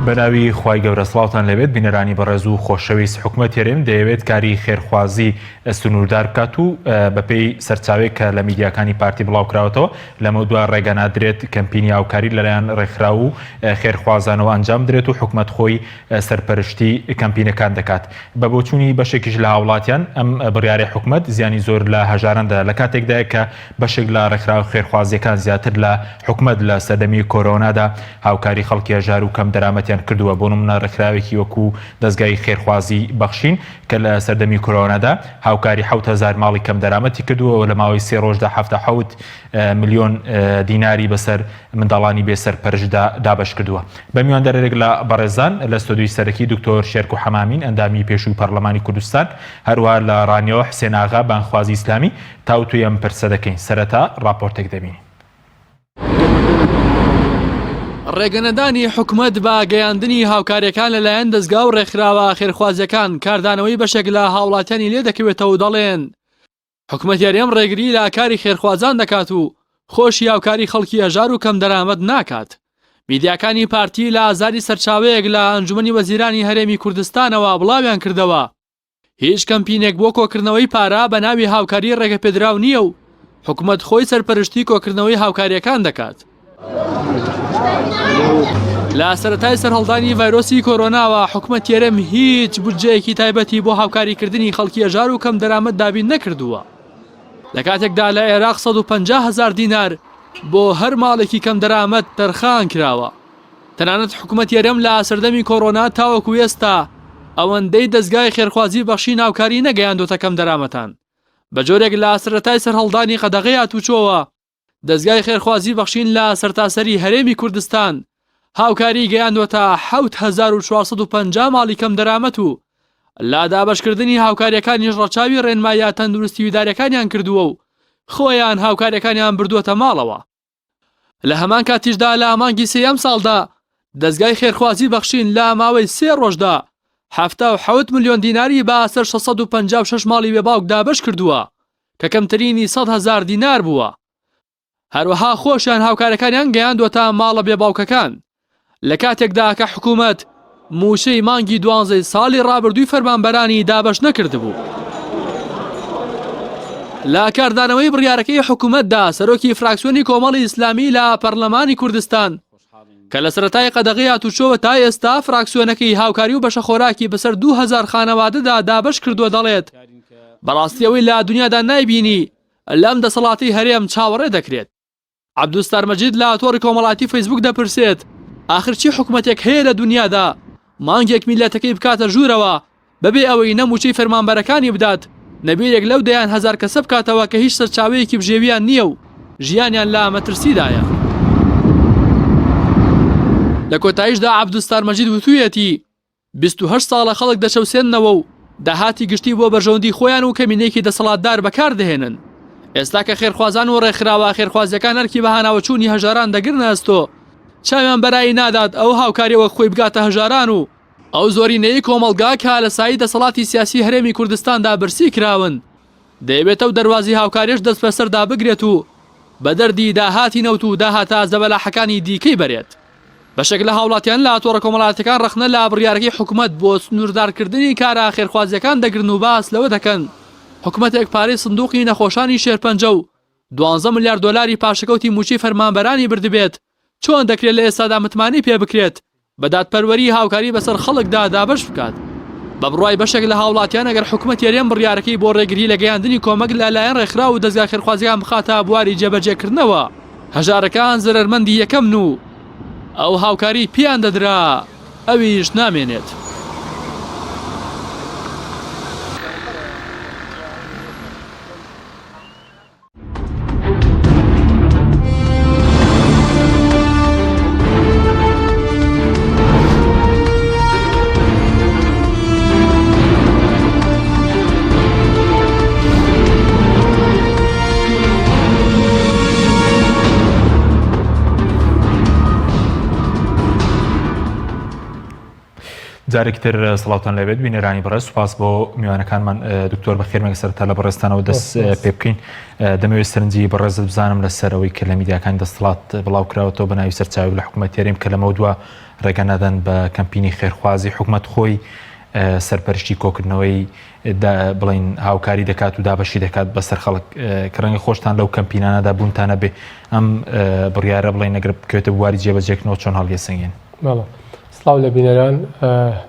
بەناوی خوای گەورە سڵاوتان لێبێت بینەرانی بەڕێز و خۆشەویست حکومەت هەرێم دەیەوێت کاری خێرخوازی سنووردار بکات و بەپێی سەرچاوێک کە لە میدیاکانی پارتی بڵاوکراوەتەوە لەمەودوا ڕێگە نادرێت کەمپینی هاوکاری لەلایەن ڕێکخراو و خێرخوازانەوە ئەنجام بدرێت و حکومەت خۆی سەرپەرشتی کەمپینەکان دەکات. بە بۆچوونی بەشێکیش لە هاوڵاتیان ئەم بڕیارەی حکومەت زیانی زۆر لە هەژاران دەدات لە کاتێکدایە کە بەشێک لە ڕێکخراوە خێرخوازییەکان زیاتر لە حکومەت لە سەردەمی کۆرۆنادا هاوکاری خەڵکی هەژار و کەم دەرامەتیان کردووە بۆ نمونە ڕێکخراوێکی وەکو دەزگای خێرخوازی بەخشین کە لە سەردەمی کۆرۆنادا هاوکاری 7000 ماڵی کەم دەرامەتی کردووە و لە ماوەی سێ ڕۆژدا 77 ملیۆن دیناری بەسەر منداڵانی بێ سەرپەرشتدا دابەش کردووە. بە میواندارێک لە بەڕێزان لە ستۆدیۆی سەرەکی دکتۆر شێرکۆ حەمامین ئەندامی پێشووی پەڕلەمانی کوردستان، هەروەها لە ڕانیەوە حسێن ئاغا بانگخوازی ئیسلامی تاوتوێی ئەم پرسە دەکەین. سەرەتا ڕاپۆرتێک دەبینین. ڕێگەنەدانی حکومەت بە گەیاندنی هاوکارییەکان لەلایەن دەزگا و ڕێکخراوە خێرخوازییەکان کاردانەوەی بەشێک لە هاوڵاتیانی لێدەکەوێتەوە و دەڵێن، حکومەتی هەرێم ڕێگری لە کاری خێرخوازان دەکات و خۆشی هاوکاری خەڵکی هەژار و کەمدەرامەت ناکات. میدیاکانی پارتی لە ئازاری سەرچاوەیەک لە ئەنجومەنی وەزیرانی هەرێمی کوردستانەوە بڵاویان کردەوە، هیچ کەمپینێک بۆ کۆکردنەوەی پارە بە ناوی هاوکاری ڕێگەپێدراو نییە و حکومەت خۆی سەرپەرشتی کۆکردنەوەی هاوکارییەکان دەکات. لە سەرەتای سەرهەڵدانی ڤایرۆسی کۆرۆناوە حکومەتی هەرێم هیچ بودجەیەکی تایبەتی بۆ هاوکاریکردنی خەڵکی هەژار و کەم دەرامەت دابین نەکردووە لە کاتێکدا لە عێراق 150 هەزار دینار بۆ هەر ماڵێکی کەم دەرامەت تەرخان کراوە تەنانەت حکومەتی هەرێم لە سەردەمی کۆرۆنا تاوەکو ئێستا ئەوەندەی دەزگای خێرخوازی بەخشین هاوکاری نەگەیاندۆتە کەم دەرامەتان بە جۆرێک لە سەرەتای سەرهەڵدانی قەدەغەی هاتوچۆوە دەزگای خێرخوازی بەخشین لە سەرتاسەری هەرێمی کوردستان هاوکاری گەیاندوەتە 7450 ماڵی کەم دەرامەت و لە دابەشکردنی هاوکاریەکانیش ڕەچاوی ڕێنماییە تەندروستی و ئیداریەکانیان کردووە و خۆیان هاوکاریەکانیان بردووەتە ماڵەوە. لە هەمان کاتیشدا لە مانگی سێی ئەمساڵدا دەزگای خێرخوازی بەخشین لە ماوەی سێ ڕۆژدا 77 ملیۆن دیناری بە سەر 656 ماڵی بێباوک دابەش کردووە کە کەمترینی 100 هەزار دینار بووە. هەروەها خۆشیان هاوکارەکانیان گەیاندووەتە ماڵە بێ باوکەکان. لە کاتێکدا کە حکوومەت مووچەی مانگی دوانزەی ساڵی ڕابردووی فەرمانبەرانی دابەش نەکردبوو. لە کاردانەوەی بڕیارەکەی حکوومەتدا سەرۆکی فراکسیۆنی کۆمەڵی ئیسلامی لە پەرلەمانی کوردستان کە لە سەرەتای قەدەغەی هاتوچۆوە تا ئێستا فراکسیۆنەکەی هاوکاری و بەشەخۆراکی بەسەر 2000 خانەوادەدا دابەش کردووە دەڵێت بەڕاستی ئەوەی لە دنیادا نایبینی لەم دەسەڵاتی هەرێم چاوەڕێ دەکرێت. عەبدولستار مەجید لە تۆڕی کۆمەڵاتی فەیسبوک دەپرسێت، ئاخر چی حکومەتێک هەیە لە دونیادا مانگێک میللەتەکەی بکاتە ژوورەوە بەبێ ئەوەی نە مووچەی فەرمانبەرەکانی بدات نە بیرێک لەو دەیان هەزار کەسە بکاتەوە کە هیچ سەرچاوەیەکی بژێویان نییە و ژیانیان لە مەترسیدایە. لە کۆتاییشدا عەبدولستار مەجید وتوویەتی، 28 ساڵە خەڵک دەچەوسێننەوە و داهاتی گشتی بۆ بەرژەوەندی خۆیان و کەمینەیەکی دەسەڵاتدار بەکار دەهێنن. ئێستا کە خێرخوازان و ڕێکخراوە خێرخوازیەکان ئەرکی بەهاناوەچوونی هەژاران دەگرنە ئەستۆ، چاویان بەرایی نادات ئەو هاوکاریە وەک خۆی بگاتە هەژاران و ئەو زۆرینەی کۆمەڵگا کە لە سایەی دەسەڵاتی سیاسی هەرێمی کوردستاندا برسی کراون. دەیەوێت ئەو دەروازی هاوکاریەش دەست بەسەردا بگرێت و بە دەردی داهاتی نەوت و داهاتە زەبەلاحەکانی دیکەی بەرێت. بەشێک لە هاوڵاتیان لە تۆڕە کۆمەڵایەتیەکان ڕەخنە لە بڕیارەکەی حکومەت بۆ سنووردارکردنی کارە خێرخوازییەکان دەگرن و باس لەوە دەکەن حکومەتێک پارەی سندوقی نەخۆشانی شێرپەنجە و دوانزە ملیار دۆلاری پاشەکەوتی مووچەی فەرمانبەرانی بردبێت چۆن دەکرێت لە ئێستادا متمانەی پێبکرێت بە دادپەروەری هاوکاری بەسەر خەڵکدا دابەش بکات. بە بڕوای بەشێک لە هاوڵاتیان ئەگەر حکومەتی هەرێم بڕیارەکەی بۆ ڕێگری لە گەیاندنی کۆمەک لە لایەن ڕێکخراو و دەزگا خێرخوازیەکان بخاتە بواری جێبەجێکردنەوە هەژارەکان زەرەرمەندی یەکەمن و ئەو هاوکاری پێیان دەدرا ئەویش نامێنێت. جارێکی تر سڵاوتان لێبێت بینەرانی بەڕێز سوپاس بۆ میوانەکانمان دکتۆر بەخێرمێک سەرتا لە بەڕێزتانەوە دەست پێ بکەین دەمەوێت سەرنجی بەڕێزت بزانم لەسەرەوەی کە لە میدیاکانی دەستڵات بڵاو کراوەتەوە بە ناوی سەرچاوێک لە حکوومەت هەرێم کە لەمە دوا ڕێگە نادەن بە کەمپینی خێرخوازی حکومەت خۆی سەرپەرشتی کۆکردنەوەی بڵین هاوکاری دەکات و دابەشی دەکات بەسەر خەڵک کە ڕەنگە خۆشتان لەو کەمپینانەدا بوونتانە بێ ئەم بڕیارە بڵێن نەگرب بکەوێتە بواری جێبەجێکردنەوە چۆن هەڵگەسەنگێن بەڵێ سڵاو لە بینەران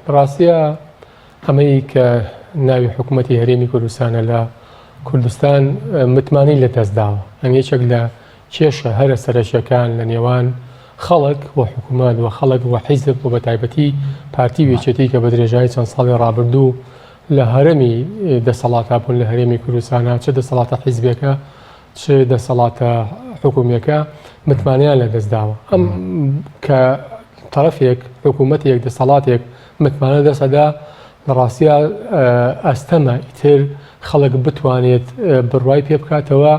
بەڕاستیە ئەمەی کە ناوی حکوومەتی هەرێمی کوردستانە لە کوردستان متمانەی لە دەست داوە ئەم یەکێک لە کێشە هەرە سەرەکیەکان لە نێوان خەڵک و حکوومەت و خەڵک و حیزب و بە تایبەتی پارتی و یەکێتی کە بە درێژایی چەند ساڵی ڕابردوو لە هەرەمی دەسەڵاتا بوون لە هەرێمی کوردستانە چ دەسەڵاتە حیزبێکە چ دەسەڵاتە حکومیەکە متمانەیان لە دەست داوە. ئەم کە تەرەفێک، حکوومەتێک، دەسەڵاتێک متمانە دەست ئەدا، لە ڕاستیا ئەستەمە ئیتر خەڵک بتوانێت بڕوای پێ بکاتەوە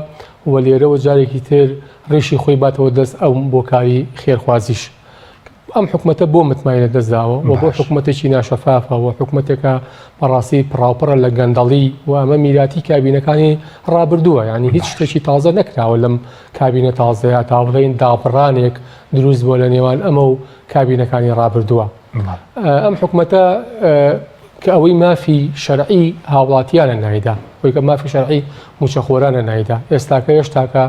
و لێرەوە جارێکی تر ڕیشی خۆی باتەوە دەست ئەو بۆ کاری خێرخوازیش. ئەم حکومەتە بۆ متمای لە دەست داوە و بۆ حکومەتێکی ناشەفافە و حکومەتێکە بەڕاستی پڕاوپڕە لە گەندەڵی و ئەمە میراتی کابینەکانی ڕابردووە یعنی هیچ شتێکی تازە نەکراوە لەم کابینە تازەیە تا بڵێین دابڕانێک دروست بووە لە نێوان ئەمە و کابینەکانی ڕابردووە ئەم حکومەتە کە ئەوەی مافی شەرعی هاوڵاتیانە نایدا، ئەوەی کە مافی شەرعی مووچەخۆرانە نایدا، ئێستاکە هێشتاکە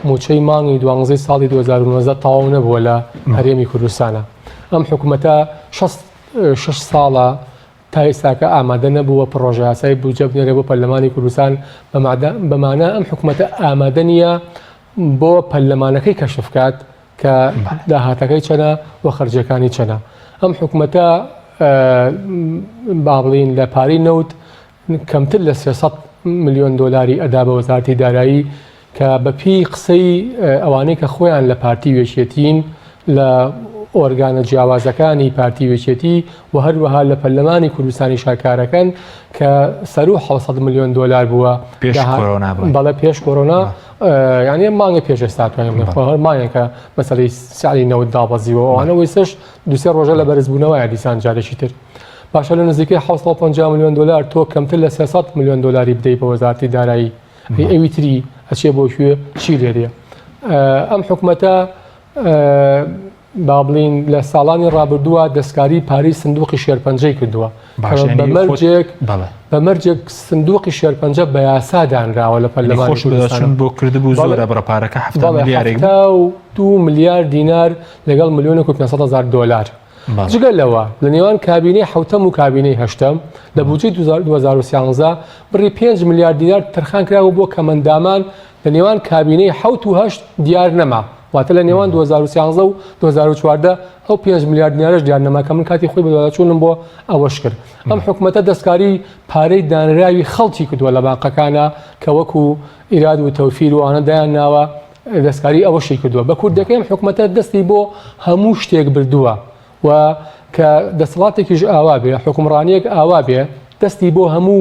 مووچەی مانگی دوانزەی ساڵی 2019 تەواو نەبووە لە هەرێمی کوردستانە. ئەم حکومەتە شەش ساڵە تا ئێستاکە ئامادە نەبووە پڕۆژەیاسای بودجە بنێرێ بۆ پەرلەمانی کوردستان، بە مانا ئەم حکومەتە ئامادە نییە بۆ پەرلەمانەکەی کەشف کات کە داهاتەکەی چەنە و خەرجیەکانی چەنە. ئەم حکومەتە با بڵین لە پارەی نەوت کەمتر لە 300 ملیۆن دۆلاری ئەدا بە وەزارەتی دارایی کە بە پێی قسەی ئەوانەی کە خۆیان لە پارتی وێکێتین لە ئۆرگانە جیاوازەکانی پارتی وێکێتی و هەروەها لە پەرلەمانی کوردستانی شاکارەکەن کە سەرو 600 ملیۆن دۆلار بووە پێش کۆرۆنا بەڵێ پێش کۆرۆنا یانی ئەم مانگە پێش ئێستا توانیم بڵێم خۆ هەر مانگێکە مەسەلەی سعری نەوت دابەزیوە ئەوانە وەیسەش دوسێ ڕۆژە لە بەرزبوونەوەیە دیسان جارێکی تر باشە لە نزیکەی 750 ملیۆن دلار تۆ کەمتر لە 300 ملیۆن دلاری بدەیت بە وەزارەتی دارایی ئەوی تری ئەچێ بۆ کوێ چی لێ ئەم حکومەتە با بڵێین لە ساڵانی ڕابردووە دەستکاری پارەی سندوقی شێرپەنجەی کردووە بە مەرجێک بە مەرجێک سندوقی شێرپەنجە بە یاسا دانراوە لە پەرلەمانی کوردستان بۆ کردبوو زۆرە بڕە پارەکە 72 ملیار دینار لەگەڵ ملیۆنێک و 500 هەزار دۆلار جگە لەوە لە نێوان کابینەی حوتەم و کابینەی هەشتەم لە بودجەی 2013 بڕی 5 ملیار دینار تەرخان کراوە بۆ کەمەندامان لە نێوان کابینەی حەوت و هەشت دیار نەما، واتە لە نێوان 2013 و 2014 ئەو 5 ملیار دینارەش دیار نەما کە من کاتی خۆی بەدواداچوونم بۆ ئەوەش کرد. ئەم حکومەتە دەستکاری پارەی دانراوی خەڵکی کردووە لە بانقەکانا کە وەکو ئیراد و تەوفیر و ئەوانە دایان ناوە دەستکاری ئەوەشی کردووە. بە کوردەکەی ئەم حکومەتە دەستی بۆ هەموو شتێک بردووە و کە دەسەڵاتێکیش ئاوا بێ، حوکمڕانییەک ئاوا بێ دەستی بۆ هەموو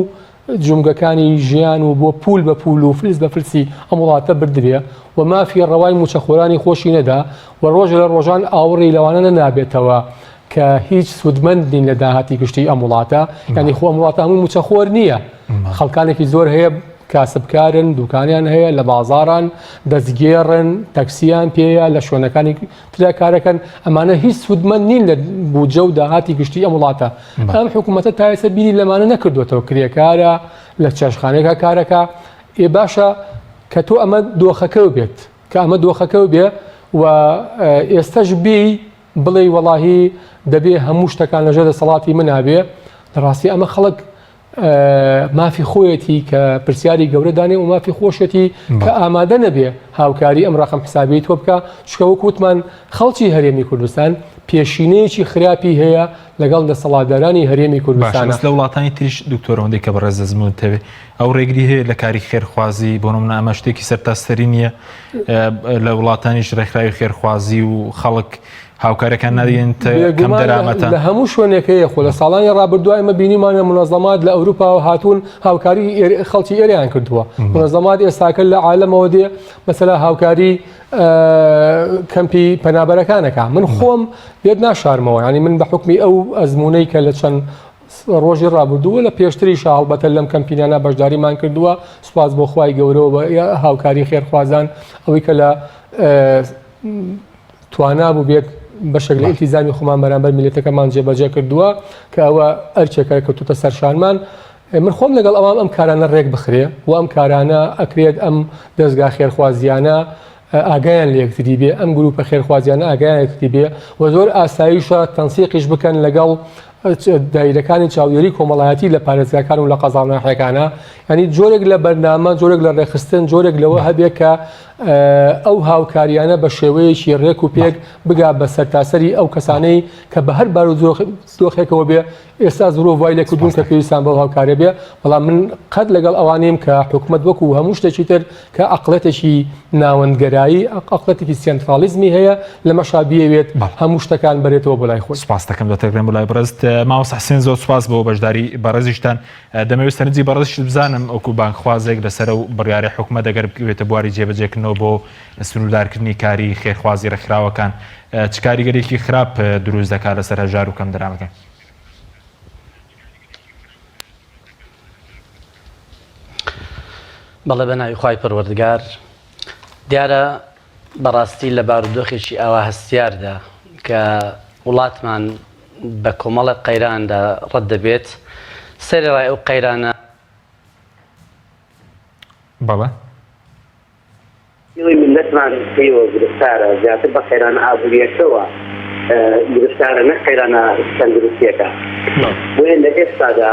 جومگەکانی ژیان و بۆ پوول بە پوول و فلس بە فلسی ئەم وڵاتە بردبێ و مافی ڕەوای مووچەخۆرانی خۆشی نەدا و ڕۆژێ لە ڕۆژان ئاوڕی لەوانە نەنابێتەوە کە هیچ سوودمەند نین لە داهاتی گشتی ئەم وڵاتە یانی خۆ ئەم وڵاتە هەمووی مووچەخۆر نییە خەڵکانێکی زۆر هەیە کاسبکارن دوکانیان هەیە لە بازاڕان دەستگێڕن تەکسیان پێیە لە شوێنەکانی ترا کارەکەن ئەمانە هیچ سوودمەند نین لە بودجە و داهاتی گشتی ئەم وڵاتە ئەم حکوومەتە تا ئێستا بیری لەمانە نەکردوێتەوە کرێکارە لە چێشخانێکە کارەکە ئێ باشە کە تۆ ئەمە دۆخەکە بێت کە ئەمە دۆخەکە بێ و ئێستەش بێ بڵێ وەڵاهی دەبێ هەموو شتەکان لەژێر دەسەڵاتی منابێ لە ڕاستی ئەمە خەڵک مافی خۆیەتی کە پرسیاری گەورە دانێ و مافی خۆشێتی کە ئامادە نەبێ هاوکاری ئەم ڕقم حسابی تۆ بکە چکە وەک وتمان خەڵکی هەرێمی کوردستان پێشینەیەکی خراپی هەیە لەگەڵ دەسەڵاتدارانی هەرێمی کوردستان لە وڵاتانی تریش دکتۆرەوەندەی کە بەڕێز ئەزموون تەوێ ئەو ڕێگری هەیە لە کاری خێرخوازی بۆ نمونە ئەمە شتێکی سەرتاسەری نییە لە وڵاتانیش ڕێکخراوی خێرخوازی و خەڵک هاوکارەکان نادێن کەم دەرامەتە لە هەموو شوێنێک هەیە خۆ لە ساڵانی ڕابردووە ئێمە بینیمانە منەزەمات لە ئەوروپاوە هاتوون هاوکاری خەڵکی ئێرەیان کردووە منەزەمات ئێستاکە لە عالەمەوە دێ مەسەلا هاوکاری. کەمپی پەنابەرەکانەکە من خۆم لێت ناشارمەوە ینی من بە حکمی ئەو ئەزمونەی کە لە چەند ڕۆژی ڕابردوو لە پێشتریشا هەڵبەتە لەم کەمپینانە بەشداریمان کردووە سوپاس بۆ خوای گەورەوە بە هاوکاری خێرخوازان ئەوەی کە لە توانا بوو بێت بەشێک لە ئیلتیزامی خۆمان بەرامبەر میلەتەکەمان جێبەجێ کردووە کە ئەوە ئەرچێکە کەوتوتە سەرشانمان من خۆم لەگەڵ ئەوام ئەم کارانە ڕێک بخرێ و ئەم کارانە ئەکرێت ئەم دەستگا خێرخوازیانە ئاگایان لە یەکتری بێ، ئەم گروپە خێرخوازیانە ئاگایان لە یەکتری بێ و زۆر ئاساییشە تەنسیقیش بکەن لەگەڵ دایرەکانی چاودێری کۆمەڵایەتی لە پارێزگاکان و لە قەزا و ناحیەکانە ینی جۆرێک لە بەرنامە جۆرێک لە ڕێکخستن جۆرێک لەوە هەبێ کە ئەو هاوکاریانە بە شێوەیەکی ڕێک و پێک بگا بە سەرتاسەری ئەو کەسانەی کە بە هەر بارودۆخێکەوە بێ ئێستا زروف وای لێکردوون کە پێویستان بەو هاوکاریە بێ، بەڵام من قەت لەگەڵ ئەوە نیم کە حکومەت وەکو هەموو شتێکی تر کە ئەقڵێتێکی ناوەندگەرایی، ئەقڵێتێکی سێنتراڵیزمی هەیە، لەمەشا بیەوێت هەموو شتەکان بەرێتەوە بۆ لای خۆی. سوپاست دەکەم دەتەگرم بۆ لای بەڕێزت مامۆستا حسێن زۆر سوپاس بۆ بەشداری بەڕێزیشتان دەمەوێت سەرنجی بەڕێزیشت بزانم وەکو بانگخوازێک لەسەر ئەو بڕیارەی حکومەت ئەگەر بکەوێتە بواری جێبەجێکردنەوە بۆ سنووردارکردنی کاری خێرخوازی ڕێکخراوەکان چ کاریگەریەکی خراپ دروست دەکات لەسەر هەژار و کەمدەرامەتان؟ بەڵێ بە ناوی خوای پەروەردگار دیارە بەڕاستی لە بارودۆخێکی ئاوا هەستیاردا کە وڵاتمان بە کۆمەڵێک قەیراندا ڕەت دەبێت سەرەڕای ئەو قەیرانە بەڵێ ئەوەی میللەتمان پێیەوە گرفتارە زیاتر بە قەیرانە ئابوورییەکەوە گرفتارە نەک قەیرانە تەندروستییەکە. بۆیە لە ئێستادا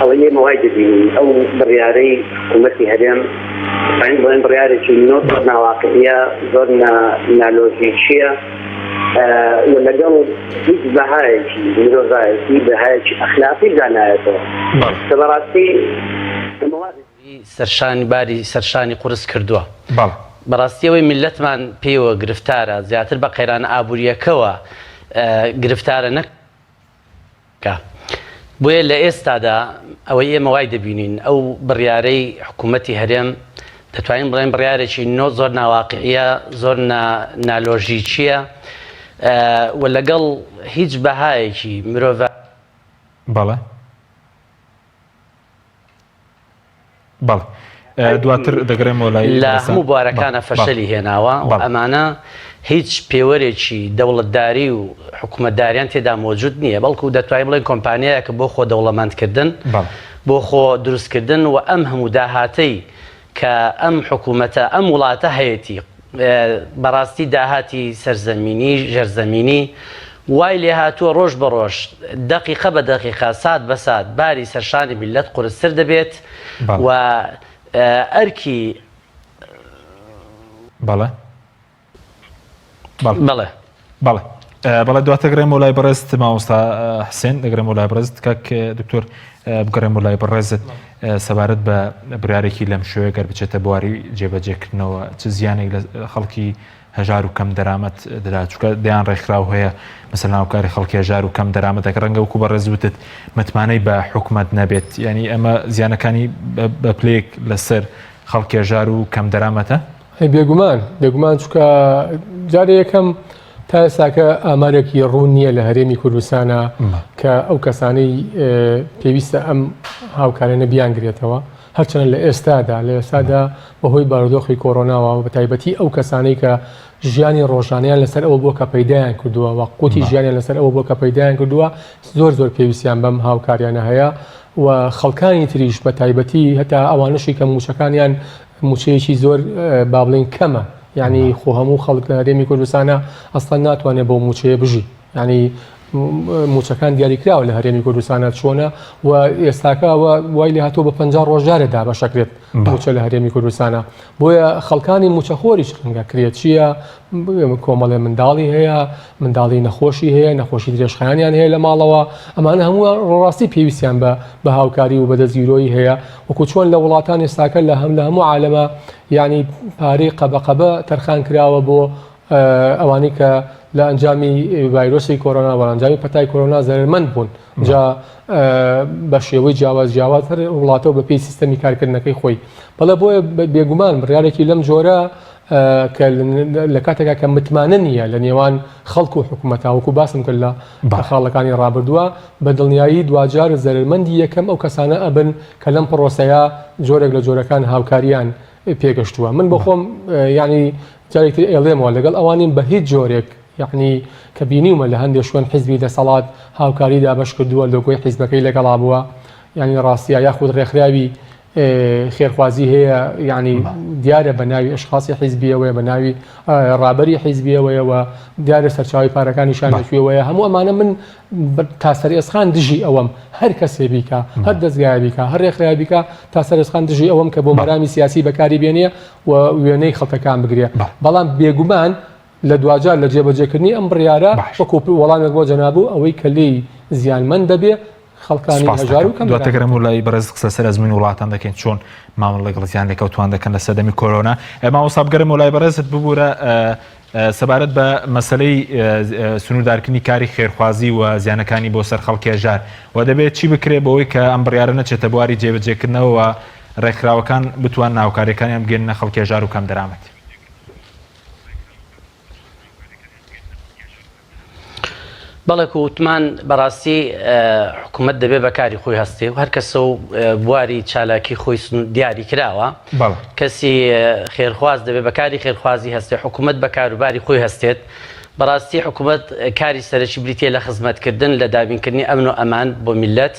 ئەوەی ئێمە وای دەبینین ئەو بڕیارەی حکوومەتی هەرێم دەتوانین بڵێین بڕیارێکی نۆ زۆر ناواقعیە، زۆر نالۆژیکییە و لەگەڵ هیچ بەهایەکی مرۆڤایەتی، بەهایەکی ئەخلاقیشدا نایەتەوە کە بەڕاستی ئێمە وا سەرشانی باری سەرشانی قورس کردووە. بەڵێ. بەڕاستی ئەوەی میللەتمان پێیەوە گرفتارە زیاتر بە قەیرانە ئابوورییەکەوە گرفتارە نەک بۆیە لە ئێستادا ئەوەی ئێمە وای دەبینین ئەو بڕیارەی حکوومەتی هەرێم دەتوانین بڵێن بڕیارێکی نۆ زۆر ناواقعیە زۆر نالۆژیکیە و لەگەڵ هیچ بەهایەکی مرۆڤ بەڵێ. بەڵێ دواتر دەگەڕێمەوە لای لە هەموو بوارەکانە فەشەلی هێناوە و ئەمانە هیچ پێوەرێکی دەوڵەتداری و حکوومەتداریان تێدا مۆجود نییە بەڵکو دەتوانین بڵێن کۆمپانیایەکە بۆ خۆ دەوڵەمەندکردن بۆ خۆ دروستکردن و ئەم هەموو داهاتەی کە ئەم حکوومەتە ئەم وڵاتە هەیەتی بەڕاستی داهاتی سەرزەمینی، ژێرزەمینی وای لێهاتووە ڕۆژ بە ڕۆژ، دەقیقە بە دەقیقە، سات بە سات باری سەرشانی میللەت قورستر دەبێت و ئەرکی. بەڵێ. بەڵێ. بەڵێ. بەڵێ دواتر گەڕێمەوە لای بەڕێزت مامۆستا حسێن دەگەڕێمەوە لای بەڕێزت کاک دکتۆر بگەڕێمەوە لای بەڕێزت سەبارەت بە بڕارێکی لەم شێوەیە گەر بچێتە بواری جێبەجێکردنەوە چ زیانێک لە خەڵکی هەژار و کەم دەرامەت دەدا چونکە دەیان ڕێکخراو هەیە مەسەلەن هاوکاری خەڵکی هەژار و کەم دەرامەت دەکەن ڕەنگە وەکو بەڕێز وتت متمانەی بە حکومەت نەبێت یعنی ئەمە زیانەکانی بە پلەیەک لەسەر خەڵکی هەژار و کەم دەرامەتە بێگومان بێگومان چونکە جارێ یەکەم تا ئێستاکە ئامارێکی ڕوون نییە لە هەرێمی کوردستانە کە ئەو کەسانەی پێویستە ئەم هاوکارانە بیانگرێتەوە هەرچەند لە ئێستادا لە ئێستادا بەهۆی بارودۆخی کۆرۆناوە بە تایبەتی ئەو کەسانەی کە ژیانی ڕۆژانیان لەسەر ئەوە بووە کە پەیدایان کردووە و قوتی ژیانیان لەسەر ئەوە بووە کە پەیدایان کردووە زۆر زۆر پێویستیان بەم هاوکاریانە هەیە و خەڵکانی تریش بە تایبەتی هەتا ئەوانەشی کە مووچەکانیان مووچەیەکی زۆر با بڵێین کەمە یعنی خۆ هەموو خەڵک لە هەرێمی کوردستانە ئەسڵەن ناتوانێت بەو مووچەیە بژی یعنی مووچەکان دیاریکراوە لە هەرێمی کوردستانە چۆنە و ئێستاکە وای لێ هاتووە بە 50 ڕۆژ جارێ دابەشەکرێت مووچە لە هەرێمی کوردستانە بۆیە خەڵکانی مووچەخۆریش ڕەنگە کرێچییە کۆمەڵێ منداڵی هەیە منداڵی نەخۆشی هەیە نەخۆشی درێژخایەنیان هەیە لە ماڵەوە ئەمانە هەموو ڕاستی پێویستیان بە بە هاوکاری و بەدەستگیرۆیی هەیە وەکو چۆن لە وڵاتان ئێستاکە لە هەم لە هەموو عالەمە یعنی پارەی قەبە قەبە تەرخان کراوە بۆ ئەوانەی کە لە ئەنجامی ڤایرۆسی کۆرۆنا و ئەنجامی پەتای کۆرۆنا زەرەرمەند بوون جا بە شێوەی جیاواز جیاواز هەر وڵاتەوە بە پێی سیستەمی کارکردنەکەی خۆی بەڵێ بۆیە بێگومان بڕیارێکی لەم جۆرە. کە لە کاتێکا کە متمانە نییە لە نێوان خەڵک و حکوومەتە وەکو باسم کرد لە خاڵەکانی ڕابردووە بە دڵنیایی دواجار زەرەرمەندی یەکەم ئەو کەسانە ئەبن کە لەم پرۆسەیە جۆرێک لە جۆرەکان هاوکاریان پێگەشتووە من بۆ خۆم یعنی جارێکتر ئێڵێمەوە لەگەڵ ئەوانیم بە هیچ جۆرێک یعنی کە بینیومە لە هەندێک شوێن حیزبی دەسەڵات هاوکاری دابەش کردووە لۆگۆی حیزبەکەی لەگەڵا بووە یعنی ڕاستە یاخود ڕێکخراوی خێرخوازی هەیە یعنی دیارە بە ناوی ئەشخاصی حیزبیەوەیە بە ناوی ڕابەری حیزبیەوەیە و دیارە سەرچاوی پارەکانیشان لەکوێوەیە هەموو ئەمانە من تا سەر ئێسقان دژی ئەوەم هەر کەسێ بیکا هەر دەزگایە بیکا هەر ڕێکخراوە بیکا تا سەر ئێسقان دژی ئەوەم کە بۆ مەرامی سیاسی بەکاری بێنێ و وێنەی خەڵکەکان بگرێ بەڵام بێگومان لە دواجار لە جێبەجێکردنی ئەم بڕیارە وەکو وەڵامێک بۆ جەنابو ئەوەی کە لێی زیانمەند دەبێ خەڵکانی هەژار و کەم دواتر گەرم و لای بەڕێز قسە سەر ئەزموونی وڵاتان دەکەین چۆن مامەڵە لەگەڵ زیان لێکەوتوان دەکەن لە سەردەمی کۆرۆنا مامۆستا بگەرم و لای بەڕێزت ببوورە سەبارەت بە مەسلەی سنووردارکردنی کاری خێرخوازی و زیانەکانی بۆ سەر خەڵکی هەژار و دەبێت چی بکرێت بۆی کە ئەم بڕیارە نەچێتە بواری جێبەجێکردنەوە ڕێکخراوەکان بتوان هاوکاریەکانیان بگەنە خەڵکی هەژار و کەم دەرامەت. بەڵێ وتمان بەڕاستی حکوومەت دەبێ بەکاری خۆی هەستێ و هەر کەسە و بواری چالاکی خۆی دیاری کراوە کەسی خێرخواز دەبێ بەکاری خێرخوازی هەستێ حکوومەت بە کاروباری خۆی هەستێت بەڕاستی حکوومەت کاری سەرەکی بریتە لە خزمەتکردن لە دابینکردنی ئەمن و ئەمان بۆ میلەت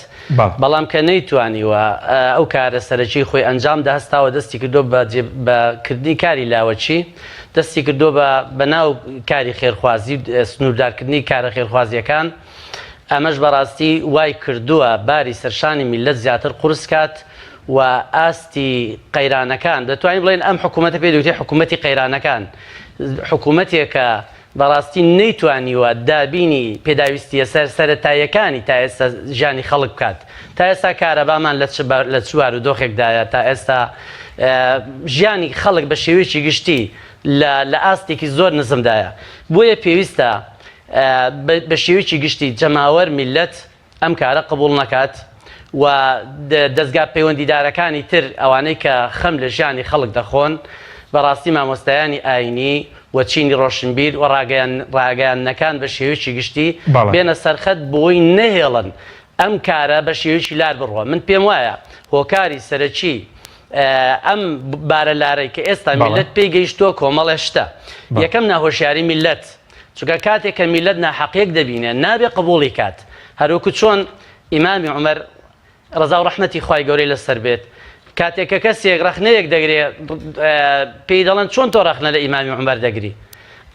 بەڵام کە نەیتوانیوە ئەو کارە سەرەکی خۆی ئەنجام دا هەستاوە دەستی کردووە بە بە کردنی کاری لاوەکی دەستی کردووە بە بە ناو کاری خێرخوازی سنووردارکردنی کارە خێرخوازیەکان ئەمەش بەڕاستی وای کردووە باری سەرشانی میللەت زیاتر قورس کات و ئاستی قەیرانەکان دەتوانین بڵێن ئەم حکوومەتە پێی دەوترێت حکوومەتی قەیرانەکان حکوومەتێکە بەڕاستی نەیتوانیوە دابینی پێداویستییە سەر سەرەتاییەکانی تا ئێستا ژیانی خەڵک بکات. تا ئێستا کارەبامان لە چ لە چ بارودۆخێکدایە، تا ئێستا ژیانی خەڵک بە شێوەیەکی گشتی لە لە ئاستێکی زۆر نزمدایە. بۆیە پێویستە بە شێوەیەکی گشتی جەماوەر، میللەت، ئەم کارە قبوڵ نەکات و دەزگا پەیوەندیدارەکانی تر ئەوانەی کە خەم لە ژیانی خەڵک دەخۆن بەڕاستی مامۆستایانی ئاینی و چینی ڕۆشنبیر و ڕاگەیاندنەکان بە شێوەیەکی گشتی بێنە سەرخەت بۆی نەهێڵن ئەم کارە بە شێوەیەکی لار بڕوا من پێم وایە هۆکاری سەرەکی ئەم بارە لارەی کە ئێستا میلەت پێی گەیشتووە کۆمەڵێ شتە یەکەم ناهۆشیاری میلەت چونکە کاتێک کە میللەت ناحەقیەک دەبینێ نابێ قبوڵی کات هەروەکو چۆن ئیمامی عومەر ڕەزا و ڕەحمەتی خوای گەورەی لەسەر بێت کاتێک کە کەسێک ڕەخنەیەک دەگرێ پێی دەڵێن چۆن تۆ ڕەخنە لە ئیمامی عومەر دەگری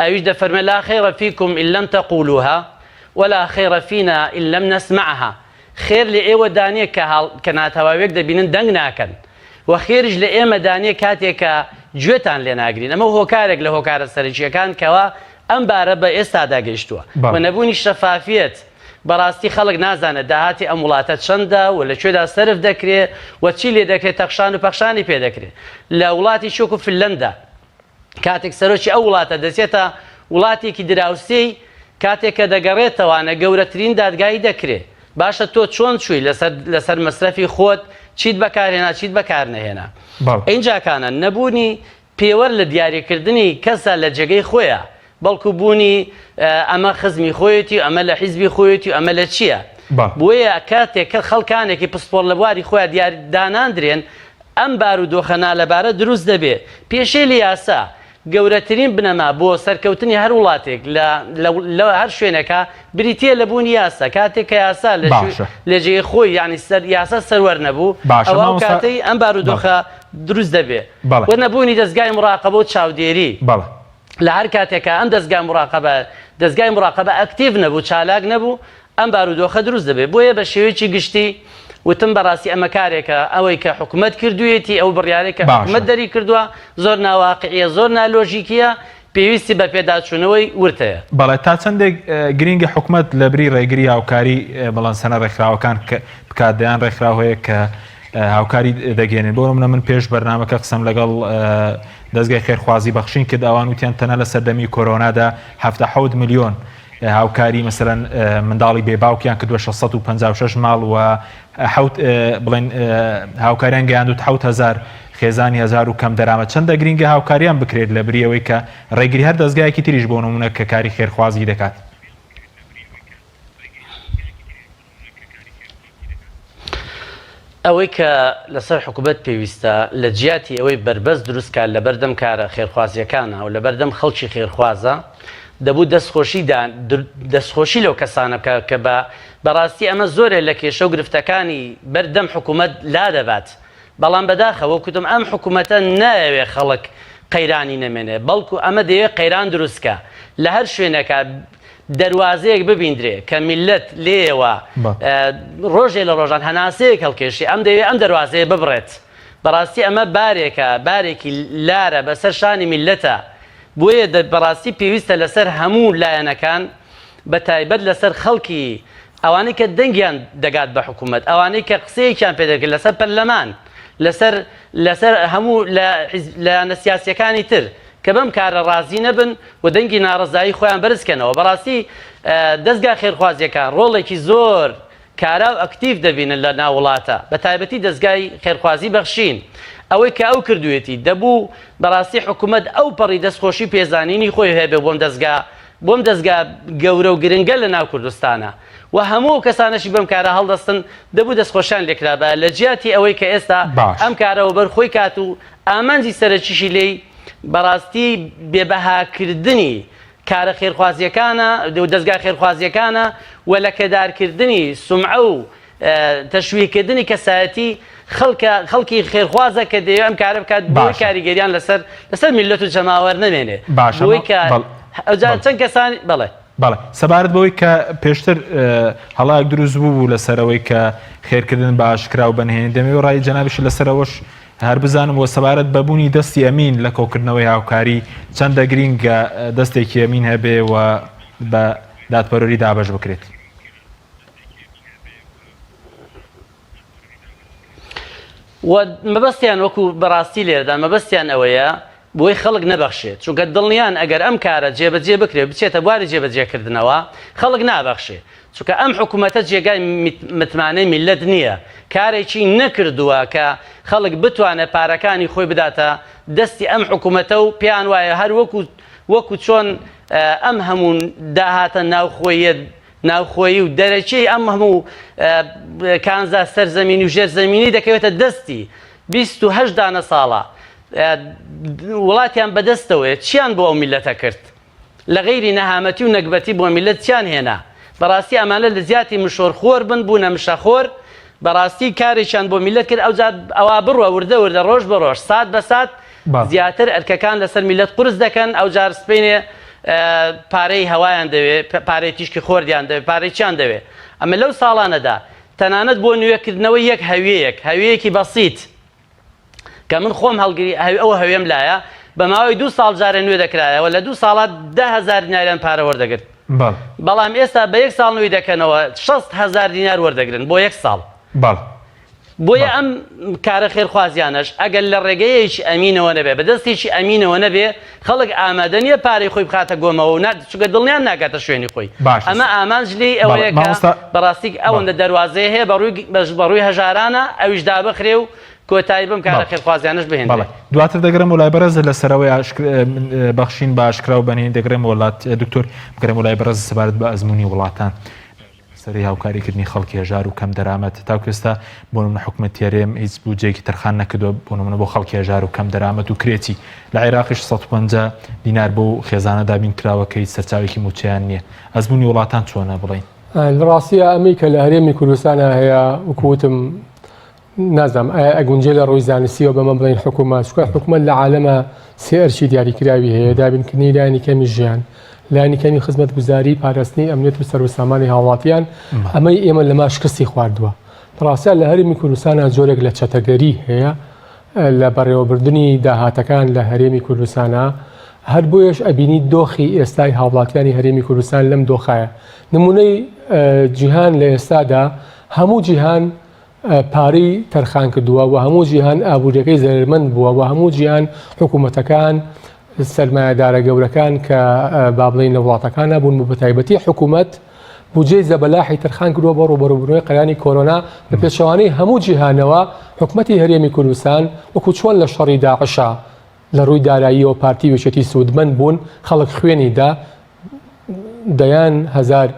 ئەویش دەفەرمێ لا خیر فیکم ان لم تقولوها ولا خیر فینا ان لم نسمعها خێر لە ئێوەدا نیە کە هاڵ کە ناتەواویەک دەبینن دەنگ ناکەن و خێریش لە ئێمەدا نیە کاتێک کە گوێتان لێ ناگرین ئەمە هۆکارێک لە هۆکارە سەرەکییەکان کەوا ئەم بارە بە ئێستادا گەیشتووە و نەبوونی شەفافیەت بەڕاستی خەڵک نازانێت داهاتی ئەم وڵاتە چەندە و لە کوێدا سەرف دەکرێ و چی لێ دەکرێت تەخشان و پەخشانی پێ دەکرێت لە وڵاتی چۆک و فنلەندا کاتێک سەرۆکی ئەو وڵاتە دەچێتە وڵاتێکی دراوسێی کاتێک کە دەگەڕێتەوانە گەورەترین دادگایی دەکرێ باشە تۆ چۆن چووی لەسەر لەسەر مەسرەفی خۆت چیت بەکارهێنا چیت بەکار نەهێنا ئینجاکانە نەبوونی پێوەر لە دیاریکردنی کەسە لە جێگەی خۆیە بەڵکو بوونی ئەمە خزمی خۆیەتی و ئەمە لە حیزبی خۆیەتی و ئەمە لە چییە بۆیە کاتێک کە خەڵکانێکی پسپۆڕ لە بواری خۆیان دیار داناندرێن ئەم بارودۆخە نالەبارە دروست دەبێ. پێشێلی یاسا، گەورەترین بنەما بۆ سەرکەوتنی هەر وڵاتێک لە لە هەر شوێنێکا بریتییە لە بوونی یاسا. کاتێک کە یاسا لە باشە. لە جێی خۆی یانی سەر یاسا سەروەر نەبوو، باشە ئەوا ئەو مامۆستا کاتەی ئەم بەڵێ. بارودۆخە دروست دەبێ. بەڵێ. و نەبوونی دەزگای موراقەبە و چاودێری. بەڵێ. لە هەر کاتێکا ئەم دەزگا موراقەبە دەزگای موراقەبە ئەکتیڤ نەبوو، چالاک نەبوو، ئەم بارودۆخە دروست دەبێت. بۆیە بە شێوەیەکی گشتی وتم بەڕاستی ئەمە کارێکە ئەوەی کە حکومەت کردوویەتی، ئەو بڕیارەی کە حکومەت باشە. دەری کردووە زۆر ناواقعیە، زۆر نالۆژیکیە، پێویستی بە پێداچوونەوەی ورد هەیە. بەڵێ تا چەندێک گرینگە حکومەت لەبری ڕێگری هاوکاری بەڵام سەنە ڕێکخراوەکان بکات دەیان ڕێکخراو هەیە کە هاوکاری دەگەێنن بۆ منە من پێش بەرنمەکە قسەم لەگەڵ دەستگای خێرخوازی بەخشین کرد ئەوان وتیان تەنە لە سەردەمی کۆرۆنادا 7 میلیۆن هاوکاری مەسەلەن منداڵی بێ باوکیان کردووە 656 ماڵ و حوت بڵێن هاوکاریان گەیاندوت 1000. خێزانی هەژار و کەم دەرامەت چەندە گرینگە هاوکاریان بکرێت لە بری ئەوەی کە ڕێگری هەر دەزگایەکی تریش بۆ نمونە کە کاری خێرخوازی دەکات. ئەوەی کە لەسەر حکومەت پێویستە لە جیاتی ئەوەی بەربەست دروست کات لەبەردەم کارە خێرخوازیەکانە و لەبەردەم خەڵکی خێرخوازە دەبوو دەستخۆشی دەستخۆشی لەو کەسانە بکە کە بە بەڕاستی ئەمە زۆرێ لە کێشە و گرفتەکانی بەردەم حکومەت لادەبات بەڵام بەداخەوە کوتم ئەم حکومەتە نایەوێ خەڵک قەیرانی نەمێنێ بەڵکو ئەمە دەیەوێ قەیران دروستکە لە هەر شوێنێکا دەروازەیەک ببیندرێ کە میللەت لێیەوە ڕۆژێ لە ڕۆژان هەناسەیەک هەڵکێشی ئەم دەیەوێ ئەم دەروازەیە ببڕێت بەڕاستی ئەمە بارێکە بارێکی لارە بەسەر شانی میللەتە بۆیە بەڕاستی پێویستە لەسەر هەموو لایەنەکان بە تایبەت لەسەر خەڵکی ئەوانەی کە دەنگیان دەگات بە حکوومەت ئەوانەی کە قسەیەکیان پێ دەکرێت لەسەر پەرلەمان لەسەر لەسەر هەموو لایەنە سیاسیەکانی تر کە بەم کارە ڕازی نەبن و دەنگی ناڕەزایی خۆیان بەرز کەنەوە. بەڕاستی دەزگا خێرخوازیەکان ڕۆڵێکی زۆر کارا و ئەکتیڤ دەبینن لە ناو وڵاتە بە تایبەتی دەزگای خێرخوازی بەخشین ئەوەی کە ئەو کردوێتی دەبوو بەڕاستی حکوومەت ئەو پەڕی دەستخۆشی پێزانینی خۆی هەبێ بۆم دەزگا بۆم دەزگا گەورە و گرنگە لە ناو کوردستانە و هەموو ئەو کەسانەشی بەم کارە هەڵدەستن دەبوو دەستخۆشیان لێکرابا لە جیاتی ئەوەی کە ئێستا ئەم کارە وەبەر خۆی کات و ئامانجی سەرەکیشی لێی بەڕاستی بێبەهاکردنی کارە خێرخوازییەکانە و دەزگا خێرخوازییەکانە و لەکەدارکردنی سومعە و تەشویهکردنی کەسایەتی خەڵکە خەڵکی خێرخوازە کە دەیەوێت ئەم کارە بکات بۆی کاریگەریان لەسەر لەسەر میللەت و جەماوەر نەمێنێ باشە بۆی کە ئەوجا چەند کەسانی بەڵێ. بەڵێ سەبارەت بەوەی کە پێشتر هەڵایەک دروست بوو بوو لەسەرەوەی کە خێرکردن بە ئاشکرا و بەنهێنی دەمەوێت ڕای جەنابیشت لەسەرەوەش هەر بزانم وە سەبارەت بە بوونی دەستی ئەمین لە کۆکردنەوەی هاوکاری چەندە گرینگە دەستێکی ئەمین هەبێ و بە دادپەروەری دابەش بکرێت؟ و مەبەستیان وەکو بەڕاستی لێرەدا مەبەستیان ئەوەیە بۆی خەڵک نەبەخشێت چونکە دڵنیان ئەگەر ئەم کارە جێبەجێ بکرێت بچێتە بواری جێبەجێکردنەوە خەڵک نابەخشێ چونکە ئەم حکومەتە جێگای متمانەی میللەت نییە، کارێکی نەکردووە کە خەڵک بتوانێت پارەکانی خۆی بداتە دەستی ئەم حکومەتە و پێیان وایە هەر وەکو وەکو چۆن ئەم هەموو داهاتە ناوخۆییە ناوخۆیی و دەرەکیی ئەم هەموو کانزا سەرزەمینی و ژێرزەمینی دەکەوێتە دەستی 28 دانە ساڵە وڵاتیان بەدەستەوەیە چیان بۆ ئەو میللەتە کرد؟ لە غەیری نەهامەتی و نەگبەتی بۆ میللەت چیان هێنا؟ بەڕاستی ئەمانە لە جیاتی مشۆر خۆر بن بوونە مشە خۆر، بەڕاستی کارێکیان بۆ میللەت کرد ئەوجا ئەوا بڕوا وردە وردە ڕۆژ بە ڕۆژ سات بە سات زیاتر ئەرکەکان لەسەر میللەت قورس دەکەن ئەوجار سبەینێ پارەی هەوایان دەوێ پارەی تیشکی خۆردیان دەوێ پارەی چیان دەوێ ئەمە لەو ساڵانەدا تەنانەت بۆ نوێکردنەوەی یەک هەویەیەک هەویەیەکی بەسیت کە من خۆم هەڵگری ئەو هەوێم لایە بە ماوەی دوو ساڵ جارێ نوێ دەکرایەوە لە دوو ساڵا 10هزار دیناریان پارە وەردەگرت بەڵام ئێستا بە یەک ساڵ نوێی دەکەنەوە 6 هزار دینار وەردەگرن بۆ یەک ساڵ بۆیە ئەم کارە خێرخوازیانەش ئەگەر لە ڕێگەیەکی ئەمینەوە نەبێ بە دەستێکی ئەمینەوە نەبێ خەڵک ئامادە نییە پارەی خۆی بخاتە گۆمەوە و نا چونکە دڵنیان ناگاتە شوێنی خۆی ئەمە ئامانج لێی ئەوەیە کە بەڕاستی ئەوەندە دەروازەیە هەیە بەڕووی بەڕووی هەژارانە ئەویش دابخرێ و کۆتایی بەم کارە خێرخوازیانەش بهێنرێ. دواتر دەگەڕێمەوە لای بەڕێز لەسەرەوەی بەخشین بە ئاشکرا و بەنهێنی دەگەڕێمەوە لات دکتۆر بگەڕێمەوە لای بەڕێز سەبارەت بە ئەزموونی وڵاتان. سەرەی هاوکاریکردنی خەڵکی هەژار و کەم دەرامەت تاکو ئێستا بۆ نمونە حکومەتی هەرێم هیچ بودجەیەکی تەرخان نەکردووە بۆ نمونە بۆ خەڵکی هەژار و کەم دەرامەت و کرێچی لە عێراقیش 150 دینار بۆ خێزانە دابین کراوە کە هیچ سەرچاوێکی مووچەیان نییە ئەزموونی وڵاتان چۆنە بڵێین؟ لە ڕاستیا ئەمەی کە لە هەرێمی کوردستانا هەیە وەکو وتم نازانم ئایا ئەگونجێ لە ڕووی زانستیەوە بەمە بڵێین حکوومەت چونکە حکوومەت لە عالەمە سێ ئەرکی دیاریکراوی هەیە دابینکردنی لایەنی کەمی ژیان لایەنی کەمی خزمەتگوزاری پاراستنی ئەمنیەت و سەر و سامانی هاوڵاتیان ئەمەی ئێمە لەما شکستی خواردووە ڕاستە لە هەرێمی کوردستانە جۆرێک لە چەتەگەری هەیە لە بەڕێوەبردنی داهاتەکان لە هەرێمی کوردستانە هەر بۆیەش ئەبینی دۆخی ئێستای هاوڵاتیانی هەرێمی کوردستان لەم دۆخایە نمونەی جیهان لە ئێستادا هەموو جیهان پارەی تەرخان کردووە و هەموو جیهان ئابووریەکەی زەرەرمەند بووە و هەموو جیهان حکوومەتەکان سەرمایەدارە گەورەکان کە با بڵێین لە وڵاتەکانە بوون بە تایبەتی حکوومەت. بودجەی زەبەلاحی تەرخان کردووە بۆ ڕووبەڕووبوونەوەی قەیرانی کۆرۆنا، بە پێچەوانەی هەموو جیهانەوە حکومەتی هەرێمی کوردستان وەکو چۆن لە شەڕی داعشا لە ڕووی داراییەوە پارتی و یەکێتی سوودمەند بوون، خەڵک خوێنی دا، دەیان هەزار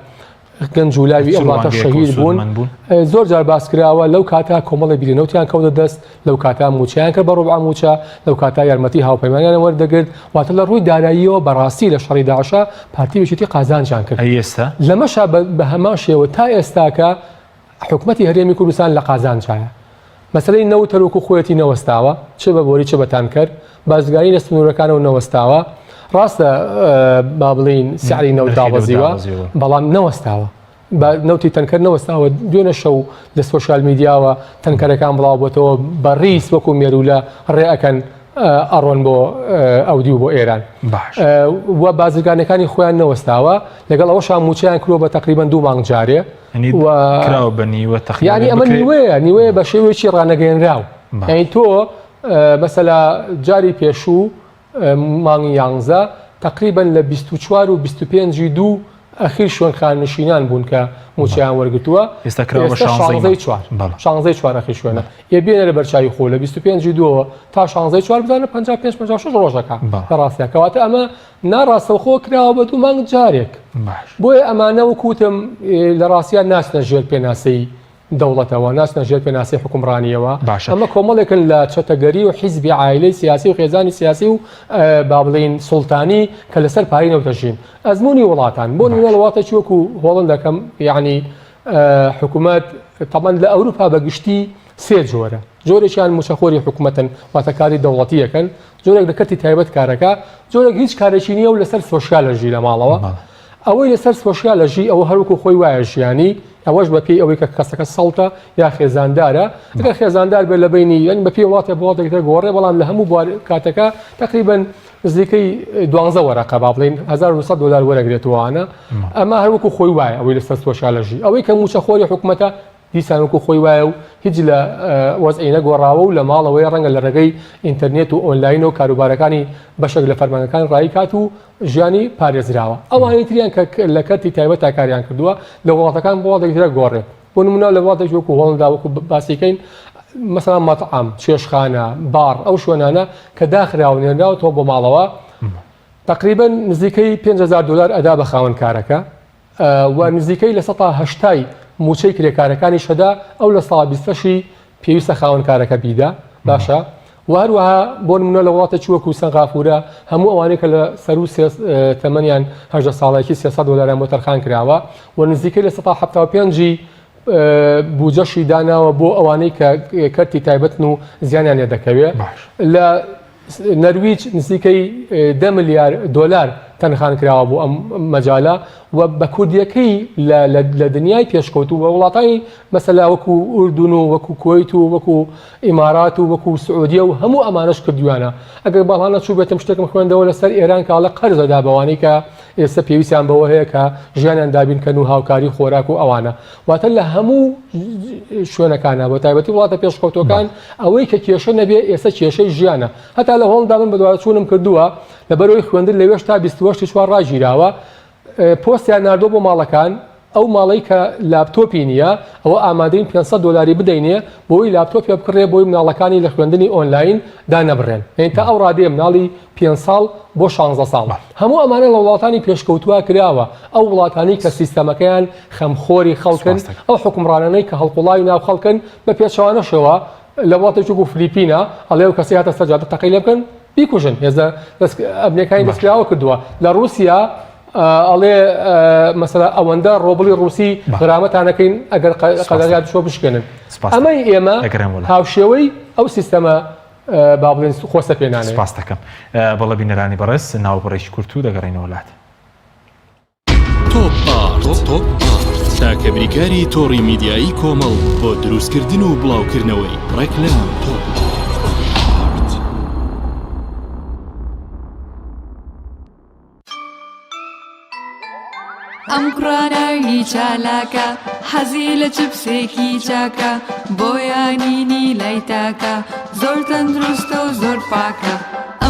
گەنج و لاوی ئەم وڵاتە شەهید بوون. زۆر جار باس کراوە لەو کاتە کۆمەڵی بیری نەوتیان کەوتە دەست، لەو کاتە مووچەیان کرد بە ڕوبعە مووچە، لەو کاتە یارمەتی هاوپەیمانیان وەردەگرت، واتە لە ڕووی داراییەوە بەڕاستی لە شەڕی داعشا پارتی و یەکێتی قازانجیان کرد. ئەی ئێستا؟ لەمەشا بە هەمان شێوە تا ئێستاکە حکومەتی هەرێمی کوردستان لە قازانجایە. مەسەلەی نەوت هەر وەکو خۆیەتی نەوەستاوە، چ بە بۆری چ بە تانکەر، بازرگانی لە سنوورەکانەوە نەوەستاوە، ڕاستە با بڵێین سعری نەوت دابەزیوە، بەڵام نەوەستاوە. بە نەوتی تەنکەر نەوەستاوە، دوێنێ شەو لە سۆشیال میدیاوە تەنکەرەکان بڵاو بۆتەوە بە ڕیز وەکو مێروولە ڕێ ئەکەن ئەڕۆن بۆ ئەودیو بۆ ئێران. باش. و بازرگانەکانی خۆیان نەوەستاوە، لەگەڵ ئەوەشا مووچەیان کردووە بە تەقریبەن دوو مانگ جارێ. و کراوە بە نیوە تەقریبەن یانی ئەمە نیوەیە، نیوەیە بە شێوەیەکی ڕانەگەیەنراو. یانی تۆ مەسەلا جاری پێشوو مانگی یانزە تەقریبەن لە 24 و 25 دوو ئەخیر شوێن خانەنشینان بوون کە مووچەیان وەرگرتووە. ئێستا کراوە بە شانزەی چوار. شانزەی چوار ئەخیر شوێنە. ئێ بێنە لە بەرچاوی خۆ لە 25 دووەوە تا شانزەی چوار بزانە 55 56 ڕۆژەکە لە ڕاستیا. کەواتە ئەمە ناڕاستەوخۆ کراوە بە دوو مانگ جارێک. بۆیە ئەمانە وەکو وتم لە ڕاستیا ناچنە ژێر پێناسەی دەوڵەتەوە، ناچنە ژێر پێناسەی حوکمڕانییەوە. ئەمە کۆمەڵێکن لە چەتەگەری و حیزبی عایلەی سیاسی و خێزانی سیاسی و با بڵێین سوڵتانی کە لەسەر پارەی نەوت دەژین. ئەزموونی وڵاتان، بۆ نموونە لە وڵاتێکی وەکو هۆڵەندا کە یەعنی حکوومەت تەبعەن لە ئەوروپا بە گشتی سێ جۆرە، جۆرێکیان مووچەخۆری حکوومەتن واتە کاری دەوڵەتی ئەکەن، جۆرێک لە کەرتی تایبەت کارەکا، جۆرێک هیچ کارێکی نییە و لەسەر سۆشیال ئەژی لە ماڵەوە. ئەوەی لەسەر سۆشیال ئەژی ئەوە هەر وەکو خۆی وایە ژیانی، ئەوەش بە پێی ئەوەی کە کەسەکە سەڵتە یا خێزاندارە، ئەگەر خێزاندار بێت لە بەینی یانی بە پێی وڵاتێک بۆ وڵاتێکی تر گۆڕێ، بەڵام لە هەموو بوار کاتەکە تەقریبەن نزیکەی دوانزە وەرەقە با بڵێین 1900 دۆلار وەرەگرێتەوە. ئەمە هەر وەکو خۆی وایە ئەوەی لەسەر سۆشیال ئەژی. ئەوەی کە مووچەخۆری حکومەتە دیسان وەکو خۆی وایە و هیچ لە وەزعی نەگۆڕاوە و لە ماڵەوەیە ڕەنگە لە ڕێگەی ئینتەرنێت و ئۆنلاینەوە کاروبارەکانی بەشێک لە فەرمانگەکان ڕایی کات و ژیانی پارێزراوە. ئەوانەی تریان کە لە کەرتی تایبەتا کاریان کردووە لە وڵاتەکان بۆ وڵاتێکی ترە گۆڕێ. بۆ نموونە لە وڵاتێکی وەکو هۆڵندا وەکو باسی کەین مەسەلەن مەتعەم، چێشتخانە، باڕ ئەو شوێنانە کە داخراون نێردراوەتەوە بۆ ماڵەوە تەقریبەن نزیکەی 5000 دلار ئەدا بە خاوەن کارەکە و نزیکەی لە سەتا هەشتای مووچەی کرێکارەکانیش ئەدا، ئەو لە سەا بیستەشی پێویستە خاوەن کارەکە بیدا، باشە و هەروەها بۆ نمونە لە وڵاتێکی وەکو سەنغافورە هەموو ئەوانەی کە لە سەروو سێ تەمەنیان 18 ساڵێکی 300 دۆلاریان بۆ تەرخان کراوە و نزیکەی لە سەتا 75 ی بوجەشی داناوە بۆ ئەوانەی کە کەرتی تایبەتن و زیانیان لێ دەکەوێ لە نەرویج نزیکەی دە ملیار دۆلار تەرخان کراوە بۆ ئەم مەجالە و بە کوردیەکەی لە دنیای پێشکەوتوو و وڵاتانی مەسەلا وەکو ئوردون و وەکو کوەیت و وەکو ئیمارات و وەکو سعودیە و هەموو ئەمانەش کردویانە ئەگەر بەڵا نەچووبێتم شتێکم خوێندەوە لەسەر ئێران کاڵە قەرزەدا بەوانەی کە ئێستا پێویستیان بەوە هەیە کە ژیانیان دابین کەن و هاوکاری خۆراک و ئەوانە واتە لە هەموو شوێنەکانە بە تایبەتی وڵاتە پێشکەوتوەکان ئەوەی کە کێشە نەبێ ئێستا کێشەی ژیانە هەتا لە هۆڵندا من بەدواداچوونم کردووە لەبەرەوەی خوێندن لەوێش تا 28 چوار ڕاگیراوە پۆستیان ناردووە بۆ ماڵەکان ئەو ماڵەی کە لاپتۆپی نییە ئەوە ئامادەین 500 دۆلاری بدەینێ بۆی لاپتۆپێ بکڕێ بۆی مناڵەکانی لە خوێندنی ئۆنلاین دانەبڕێن یعنی تا ئەو ڕادەیە مناڵی پێنج ساڵ بۆ شانزە ساڵ هەموو ئەمانە لە وڵاتانی پێشکەوتووە کراوە ئەو وڵاتانی کە سیستەمەکەیان خەمخۆری خەڵکن ئەو حوکمڕانانەی کە هەڵقوڵاوی ناو خەڵکن بە پێچەوانەشەوە لە وڵاتێکی وەکو فلیپینە ئەڵێ ئەو کەسەی هاتە سەر جادە تەقەی لێ بکەن بیکوژن هێزە ئەمنیەکانی دەستکراوە کردووە لە ڕووسیا ئەڵێ مەسەلا ئەوەندە ڕۆبڵی ڕووسی غرامەتانەکەین ئەگەر قەدەغیان چۆ بشکێنن ئەمەی ئێمە هاوشێوەی ئەو سیستەمە با بڵێن خۆسەپێنانەیە. سپاست دەکەم. بەڵێ بینەرانی بەڕێز ناوبڕێکی کورت و دەگەڕێینەوە لات. تۆپ ئارت تاکە بریکاری تۆڕی میدیایی کۆمەڵ بۆ دروستکردن و بڵاوکردنەوەی ڕێکلام. تۆپ ئارت. ئەم کوڕە ناوی چالاکە حەزی لە چپسێکی چاکە بۆیانینی لای تاکە زۆر تەندروستە و زۆر پاکە.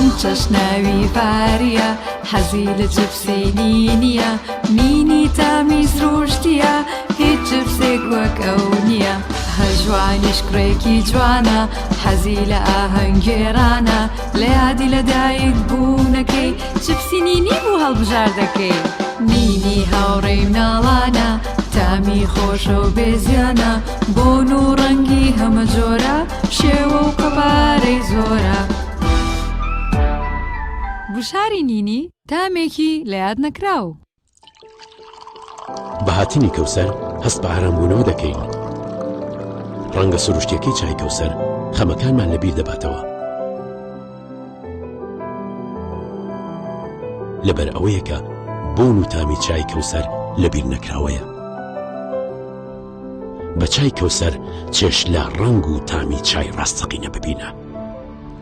ئەم چەشناوی ڤاریە حەزی لە چپسی نینیە نینی تامی سروشتیە هیچ چپسێک وەک ئەو نییە هەژوانیش کوڕێکی جوانە حەزی لە ئاهەنگگێڕانە لە یادی لە دایک بوونەکەی چپسی نینی بوو هەڵبژاردەکەی نینی هاوڕێی مناڵانە تامی خۆشە و بێزیانە بۆن و ڕەنگی هەمە جۆرە شێوە و قەبارەی زۆرە. گوشاری نینی تامێکی لە یاد نەکراو. بە هاتنی کەوسەر هەست بە ئارامبوونەوە دەکەین. ڕەنگە سروشتیەکەی چای کەوسەر خەمەکانمان لەبیر دەباتەوە. لەبەر ئەوەیە کە بۆن و تامی چای کەوسەر لەبیر نەکراوەیە. بە چای کەوسەر چێژ لە ڕەنگ و تامی چای ڕاستەقینە ببینە.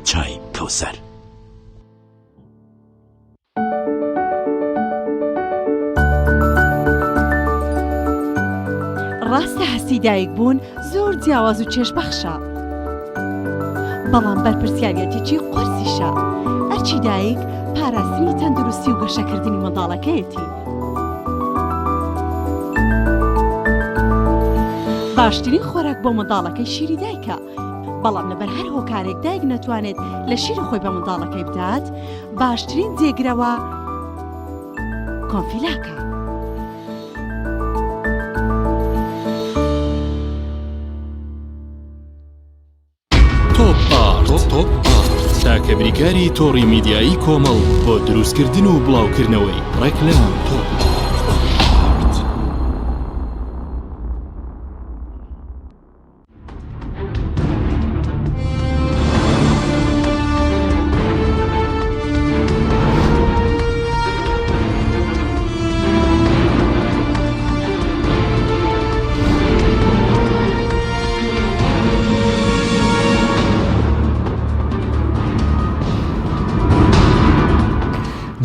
چای کەوسەر. ڕاستە هەستی دایک بوون زۆر جیاواز و چێژبەخشە، بەڵام بەرپرسیاریەتێکی قورسیشە. ئەرکی دایک پاراستنی تەندروستی و گەشەکردنی منداڵەکەیەتی. باشترین خۆراک بۆ منداڵەکەی شیری دایکە، بەڵام لەبەر هەر هۆکارێک دایک نەتوانێت لە شیری خۆی بە منداڵەکەی بدات، باشترین جێگرەوە کۆنفیلاکە. تۆپ ئارت تۆپ ئارت تاکە بریکاری تۆڕی میدیایی کۆمەڵ بۆ دروستکردن و بڵاوکردنەوەی ڕێکلام تۆپ ئارت.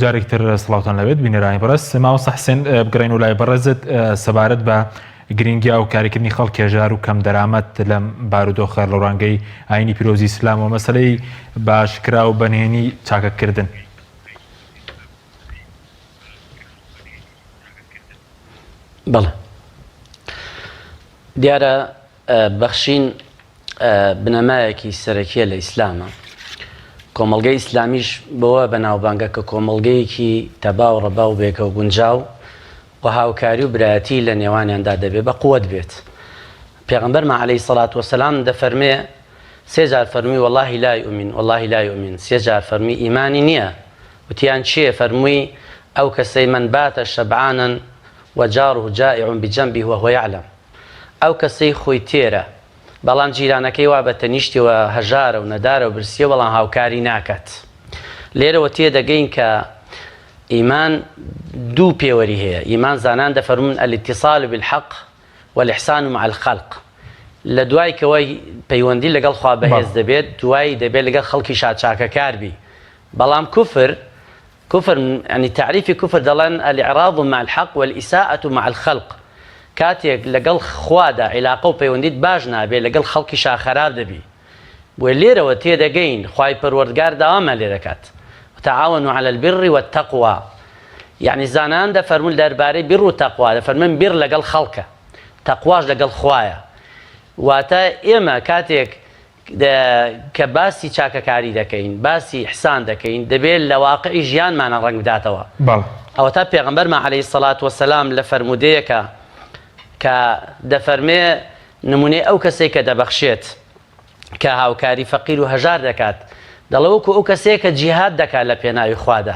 جارێکی تر سڵاوتان لەبێت بینەرانی بەڕێز مامۆستا حسێن بگەڕێین و لای بەڕێزت سەبارەت بە گرنگی هاوکاریکردنی خەڵکی هەژار و کەم دەرامەت لەم بارودۆخە لە ڕوانگەی ئاینی پیرۆزی ئیسلام و مەسەلەی باشکرا و بەنهێنی چاکەکردن. بەڵێ دیارە بەخشین بنەمایەکی سەرەکیە لە ئیسلامە کۆمەڵگەی ئیسلامیش بەوە بەناوبانگە کە کۆمەڵگەیەکی تەبا و ڕەبا و بێکە و گونجاو و هاوکاری و برایەتی لە نێوانیاندا دەبێ بە قوت بێت. پێغەمبەرمان عەلەیهی سەڵات وەسەلام دەفەرمێ، سێ جار فەرمووی وەڵاهی لا یومین، وەڵاهی لا یومین، سێ جار فەرمووی ئیمانی نییە. وتیان کێ؟ فەرمووی ئەو کەسەی من بات شبعانا وجاره جائع بجنبه وهو یعلم، ئەو کەسەی خۆی تێرە بەڵام جیرانەکەی وا بە تەنیشتیەوە هەژارە و نەدارە و برسیە بەڵام هاوکاری ناکات. لێرەوە تێدەگەین کە ئیمان دوو پێوەری هەیە، ئیمان زانایان دەفەرموون الاتصال بالحق والاحسان مع الخلق لە دوای کەوەی پەیوەندی لەگەڵ خوا بەهێز دەبێت دوایی دەبێت لەگەڵ خەڵکیشا چاکەکار بی بەڵام کوفر کوفر یعنی تەعریفی کوفر دەڵێن الاعراض مع الحق والاساءة مع الخلق کاتێک لەگەڵ خوادا عیلاقە و پەیوەندیت باش نابێت لەگەڵ خەڵکیشا خەراپ دەبی بۆیە لێرەوە تێدەگەین خوای پەروەردگار داوامان لێدەکات وتعاونوا علی البر والتقوی یعنی زانایان دەفەرموون دەربارەی بر و تەقوا دەفەرموون بر لەگەڵ خەڵکە تەقواش لەگەڵ خوایە واتە ئێمە کاتێک کە باسی چاکەکاری دەکەین باسی ئیحسان دەکەین دەبێت لە واقعی ژیانمانە ڕەنگ بداتەوە ئەوەتا پێغەمبەرمان عەلەیهی سەڵات وەسەلام لە فەرموودەیەکە کە دەفەرمێ نمونەی ئەو کەسەی کە دەبەخشێت، کە هاوکاری فەقیر و هەژار دەکات، دەڵێ وەکو ئەو کەسەیە کە جیهاد دەکات لە پێناوی خوادا،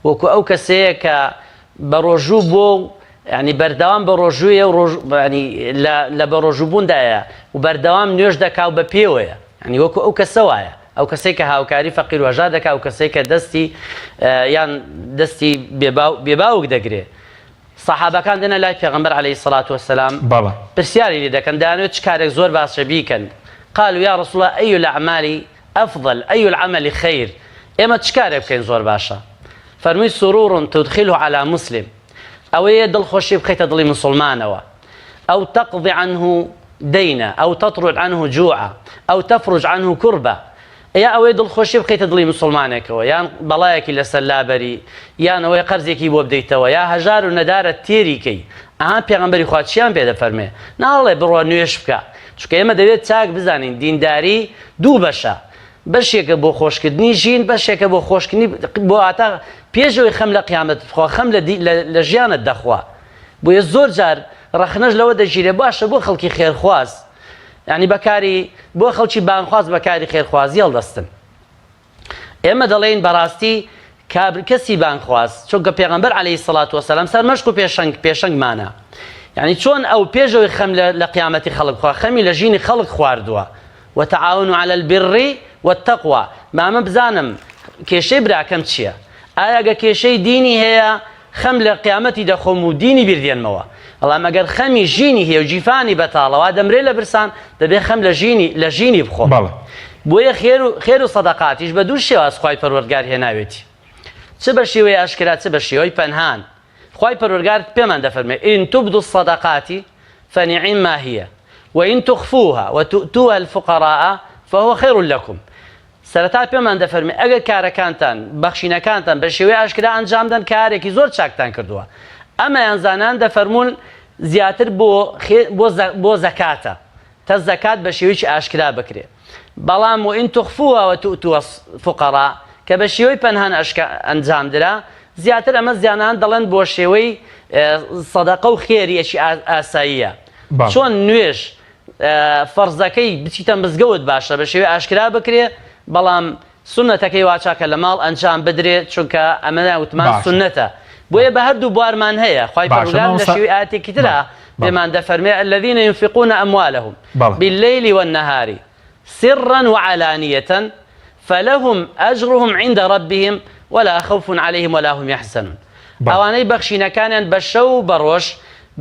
وەکو ئەو کەسەیە کە بە ڕۆژوو بووە و یعنی بەردەوام بە ڕۆژوویە و ڕۆژ یعنی لە لە بە ڕۆژووبووندایە و بەردەوام نوێژ دەکا و بە پێوەیە، یعنی وەکو ئەو کەسە وایە. ئەو کەسەی کە هاوکاری فەقیر و هەژار دەکا، ئەو کەسەی کە دەستی یان دەستی بێباوک دەگرێ. سەحابەکان دێنە لای پێغەمبەر علیە الصلوە والسلام بەڵێ. پرسیاری لێ دەکەن دەیانەوێت چ کارێک زۆر باشە بیکەن قالوا یا رسول اللە ای الاعمال افضل ای العمل خیر ئێمە چ کارێک بکەین زۆر باشە فەرمووی سرور تدخله علی مسلم ئەوەیە دڵخۆشی بخەیتە دڵی مسوڵمانەوە او تقضی عنه دینە او تطرد عنه جوعە او تفرج عنه کربە. یا ئەوەی دڵخۆشی بخەیتە دڵی مسوڵمانێکەوە یان بەڵایەکی لەسەر لابەری یان ئەوەی قەرزێکی بۆ بدەیتەوە یا هەژار و نەدارە تێری کەی ئەها پێغەمبەری خوا چیان پێ دەفەرمێ ناڵێ بڕۆ نوێژ بکە چونکە ئێمە دەبێت چاک بزانین دینداری دوو بەشە بەشێکە بۆ خۆشکردنی ژین بەشێکە بۆ خۆشکردنی بۆ ئاتا پێشەوەی خەم لە قیامەت بخوا خەم لە لە ژیانت دەخوا بۆیە زۆر جار ڕەخنەش لەوە دەگیرێ باشە بۆ خەڵکی خێرخواز یانی بەکاری بۆ خەڵکی بانگخواز بەکاری خێرخوازی هەڵدەستن ئێمە دەڵێین بەڕاستی کابر کەسی بانگخواز چونکە پێغەمبەر عەلەیهی سەڵات وەسەلام سەرمەشق و پێشەنگ پێشەنگمانە یعنی چۆن ئەو پێشەوەی خەم لە قیامەتی خەڵک خوا خەمی لە ژینی خەڵک خواردووە وتعاونوا علی البر والتقوی با من بزانم کێشەی براکەم چییە ئایا گە کێشەی دینی هەیە خەم لە قیامەتی دەخۆم و دینی بیر دێنمەوە بەڵام ئەگەر خەمی ژینی هەیە و گیفانی بەتاڵە وا دەمرێ لە برسان دەبێ خەم لە ژینی لە ژینی بخۆم بەڵێ. بۆیە خێر و خێر و سەدەقاتیش بە دوو شێواز خوای پەروەردگار هێناوێتی چ بە شێوەی ئاشکرا چ بە شێوەی پەنهان خوای پەروەردگار پێمان دەفەرمێ ان تبدوا الصدقات فنعما هي وان تخفوها وتؤتوها الفقراء فهو خير لكم سەرەتا پێمان دەفەرمێ ئەگەر کارەکانتان، بەخشینەکانتان بە شێوەی ئاشکرا ئەنجام دەن کارێکی زۆر چاکتان کردووە. ئەمەیان زانایان دەفەرموون زیاتر بۆ بۆ بۆ زەکاتە تە زەکات بە شێوەیەکی ئاشکرا بکرێ. بەڵام وان تخفوها وتؤتوها الفقراء کە بە شێوەی پەنهان ئەشکا ئەنجام درا زیاتر ئەمە زانایان دەڵێن بۆ شێوەی سەدەقە و خێریەکی ئاساییە. چۆن نوێژ فەرزەکەی بچیتە مزگەوت باشە بە شێوەی ئاشکرا بکرێ بەڵام سونەتەکەی واچاکە لە ماڵ ئەنجام بدرێ چونکە ئەمە وتمان سونەتە بۆیە بە هەردوو بوارمان هەیە خوای پەروەردگار لە شێوەی ئایەتێکی ترا پێمان دەفەرمێ الذين ينفقون أموالهم بالليل والنهار سرا وعلانية فلهم أجرهم عند ربهم ولا خوف عليهم ولا هم يحزنون ئەوانەی بەخشینەکانیان بە شەو و بە ڕۆژ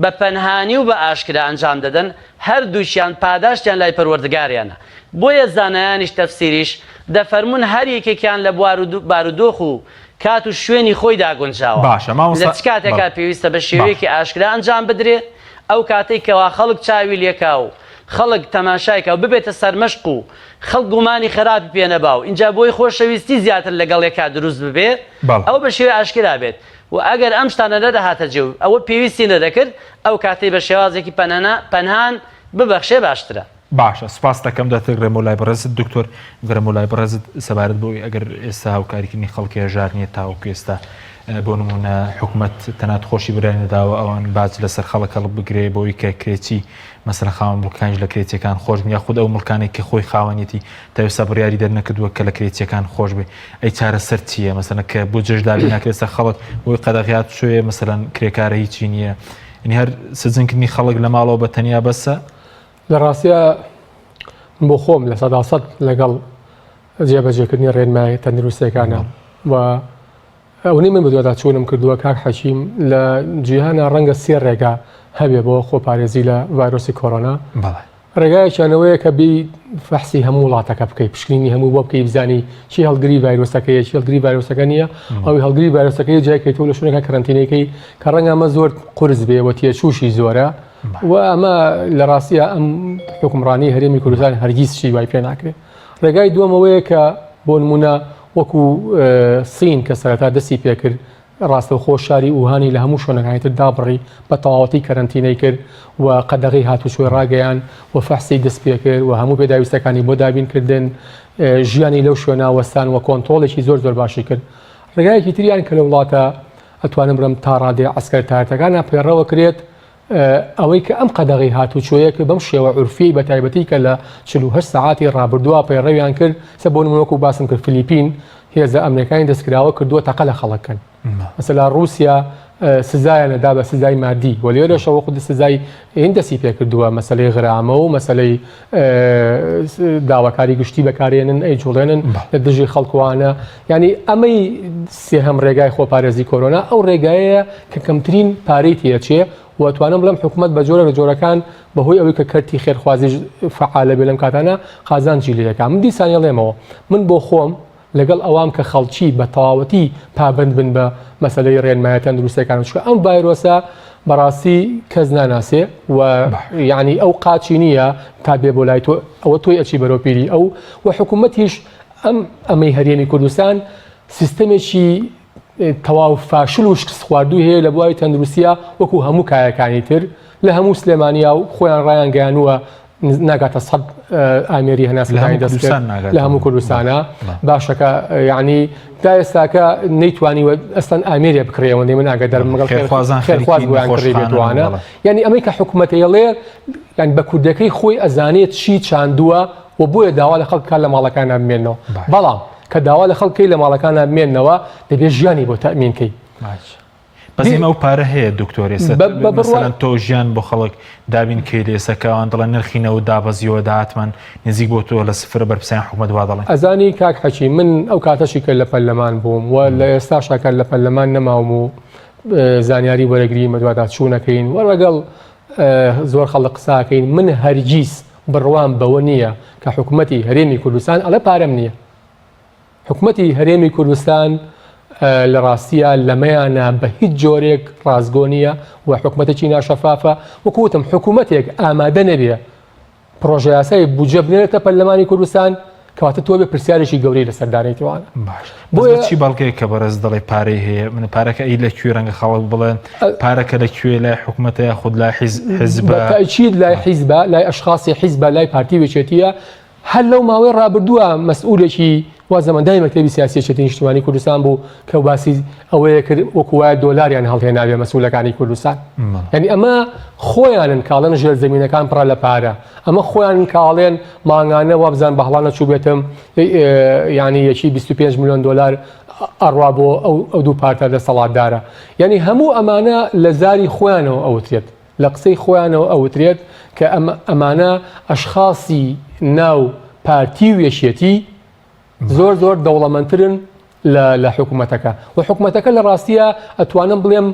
بە پەنهانی و بە ئاشکرا ئەنجام دەدەن، هەردووکیان پاداشتیان لای پەروەردگاریانە. بۆیە زانایانیش تەفسیریش دەفەرموون هەر یەکێکیان لە بوار و بارودۆخ و کات و شوێنی خۆیدا گونجاوە. باشە لە مامۆستا چ کاتێکا بەڵێ پێویستە بە باشە. شێوەیەکی ئاشکرا ئەنجام بدرێ؟ ئەو کاتەی کەوا خەڵک چاوی لێکا و خەڵک تەماشای کا و ببێتە سەرمەشق و خەڵک گومانی خەراپی پێ نەبا و ئینجا بۆی خۆشەویستی زیاتر لەگەڵێکا دروست ببێ بەڵێ. ئەوە بە شێوەی ئاشکرا بێت. و ئەگەر ئەم شتانە نەدەهاتە جێ و ئەوە پێویستی نەدەکرد، ئەو کاتەی بە شێوازێکی پەنهنا پەنهان ببەخشێ باشترە. باشە سوپاست دەکەم دواتر گەڕێمەوە لای بەڕێزت دکتۆر گەڕێمەوە لای بەڕێزت سەبارەت بەوەی ئەگەر ئێستا هاوکاریکردنی خەڵکی هەژار نییە تاوەکو ئێستا بۆ نمونە حکومەت تەنات خۆشی برای نەداوە ئەوان باج لەسەر خەڵک هەڵ بگرێ بۆی کە کرێچی مەسەلەن خاوەن مڵکانیش لە کرێچیەکان خۆش بن یاخود ئەو مڵکانێک کە خۆی خاوەنیەتی تا ئێستا بڕیاری دەرنەکردووە کە لە کرێچیەکان خۆش بێ ئەی چارەسەر چییە مەسەلەن کە بۆ جێژ دابین ناکرێت سەر خەڵک بۆی قەدەغیات شوێ مەسەلەن کرێکارە هیچی نییە یعنی هەر سجنکردنی خەڵک لە ماڵەوە بە تەنیا بەسە لە ڕاستیا من بۆ خۆم 100% لەگەڵ جێبەجێکردنی ڕێنمایە تەندروستیەکانە و ئەونەی من بەدواداچوونم کردووە کاک حەکیم لە جیهانا ڕەنگە سێ ڕێگا هەبێ بۆ خۆپارێزی لە ڤایرۆسی کۆرۆنا بەڵێ. ڕێگایەکیان ئەوەیە کە بێی فەحسی هەموو وڵاتەکە بکەی پشکنینی هەموو بۆ بکەی بزانی چی هەڵگری ڤایرۆسەکەیە چی هەڵگری ڤایرۆسەکە نییە ئەوی هەڵگری ڤایرۆسەکەی جای کەیتەوە لە شوێنەکە کەرەنتینەکەی کە ڕەنگە ئەمە زۆر قورس بێ و تێچووشی زۆرە و ئەمە لە ڕاستیە ئەم حکومڕانی هەرێمی کوردستان هەرگیز شتی وای پێ ناکرێت ڕێگای دووەم ئەوەیە کە بۆ نموونە وەکو سین کە سەرەتا دەستی پێکرد ڕاستەوخۆ شاری ئوهانی لە هەموو شوێنەکانی تر دابڕی بە تەواوەتی کەرەنتینەی کرد و قەدەغەی هاتوچۆی ڕاگەیان و فەحسی دەست پێکرد و هەموو پێداویستەکانی بۆ دابین کردن ژیانی لەو شوێنە وەستان و کۆنترۆڵێکی زۆر زۆر باشی کرد ڕێگایەکی تریان کە لە وڵاتە ئەتوانم بڵێم تا ڕادەی عەسکەرتایەتەکانە پەیڕەوە کرێت ئەوەی کە ئەم قەدەغەی هاتوچۆیە کە بەم شێوە عورفیەی بە تایبەتی کە لە 48 سەعاتی ڕابردووە پەیڕەویان کرد سە بۆ نموونە وەکو باسم کرد فلیپین هێزە ئەمنیەکانی دەستکراوە کردووە تەقە لە خەڵک کەن مەسەلا ڕووسیا سزایان دا بە سزای مادی و لێرەشەوە خود سزای هین دەستی پێکردووە مەسلەی غرامە و مەسلەی داواکاری گشتی بەکارێنن ئەی جوڵێنن لە دژی خەڵکوانە ینی ئەمەی سێهەم ڕێگای خۆپارێزی کۆرۆنا ئەو ڕێگایەیە کە کەمترین پارەی تێچێ و توانم بڵێم حکوومەت بە جۆرە لە جۆرەکان بەهۆی ئەوەی کە کەرتی خێرخوازیش فعالە بێ لەم کاتانە قازانجی لێ دەکا من دیسان ئەڵێمەوە من بۆ خۆم لەگەڵ ئەوام کە خەڵکی بە تەواوەتی پابەند بن بە مەسەلەی ڕێنمایە تەندروستەکان چونکە ئەم ڤایرۆسە بەڕاستی کەس ناناسێ و یعنی ئەو قاچی نییە تا بێ بۆ لای تۆ ئەوە تۆی ئەچی بەرەو پیری ئەو و حکوومەتیش. ئەم ئەمەی هەرێمی کوردستان سیستەمێکی تەواو فاشل و شکستخواردووی هەیە لە بواری تەندروستیا وەکو هەموو کایەکانی تر لە هەموو سلێمانیا و خۆیان ڕایانگەیانووە ناگاتە سەد ئامێری هەناسەدانی دەستکرد لە هەموو کوردستانە باشەکە یعنی تا ئێستاکە نەیتوانی ئەستان ئامێرێ بکڕێەوە من ئاگادارم مەگەڵ خێرخوازان خێرخواز بۆیان کڕی بێتوانە یعنی ئەمەی کە حکوومەتەیەڵێ یان بە کوردەکەی خۆی ئەزانێت چی چاندووە و بۆیە داوا لە خەڵک بکات لە ماڵەکانیان بمێنەوە بەڵام کە داوا لە خەڵک کەی لە ماڵەکانیان بمێنەوە دەبێت ژیانی بۆ تەئمین کەی. باش بەس ئێمە ئەو پارە هەیە دکتۆر ئێستا مەسەلەن تۆ ژیان بۆ خەڵک دابین کەی لە ئێستا کە ئەوان دەڵێن نرخی نەوت دابەزیوە داهاتمان نزیک بۆ تۆ لە سفرە بەرپرسانی حکومەت وا دەڵێن. ئەزانی کاک حەکیم من ئەو کاتەشی کە لە پەرلەمان بووم و لە ئێستاشا کە لە پەرلەمان نەماوم و زانیاری وەرەگرین بەدواداچوونەکەین و لەگەڵ زۆر خەڵک قساکەین من هەرگیز بڕوام بەوە نییە کە حکومەتی هەرێمی کوردستان ئەڵێ پارەم نییە. حکومەتی هەرێمی کوردستان لە ڕاستیە لەمەیانە بە هیچ جۆرێک ڕاستگۆ نییە و حکومەتێکی ناشەفافە وەکو وتم حکومەتێک ئامادە نەبێ پڕۆژەیاسای بودجە بنێرێتە پەرلەمانی کوردستان کەواتە تۆ بێ پرسیارێکی گەورەی لەسەر دانیتوانە باش بۆیە چی بەڵگەیە کە بەڕێز دەڵێ پارەی هەیە من پارەکە ئەی لە کوێ ڕەنگە خەڵک بڵێن پارەکە لە کوێ لای حکومەتە یاخود لای حیزب تاکید لای حیزبە لای ئەشخاصی حیزبە لای پارتی وێچێتیە هەر لەو ماوەی ڕابردووە مەسئولێکی وا زەمەندای مەکتەبی سیاسی یەکێتی نیشتیمانی کوردستان بوو کە باسی ئەوەیە کرد وەکو وایە دۆلاریان هەڵهێناوێ مەسئولەکانی کوردستان یعنی ئەمە خۆیانن کاڵێن ژێر زەمینەکان پڕە لە پارە ئەمە خۆیانن کاڵێن مانگانە وابزان بە هەڵا نەچووبێتم یعنی یەکی 25 میلیۆن دۆلار ئەڕوا بۆ ئەو دوو پارتە دەسەڵاتدارە یعنی هەموو ئەمانە لە زاری خۆیانەوە ئەوترێت لە قسەی خۆیانەوە ئەوترێت کە ئەمانە ئەشخاسی ناو پارتی و یەکێتی زۆر زۆر دەوڵەمەندترن لە حکوومەتەکە و حکوومەتەکە لە ڕاستیە ئەتوانم بڵێم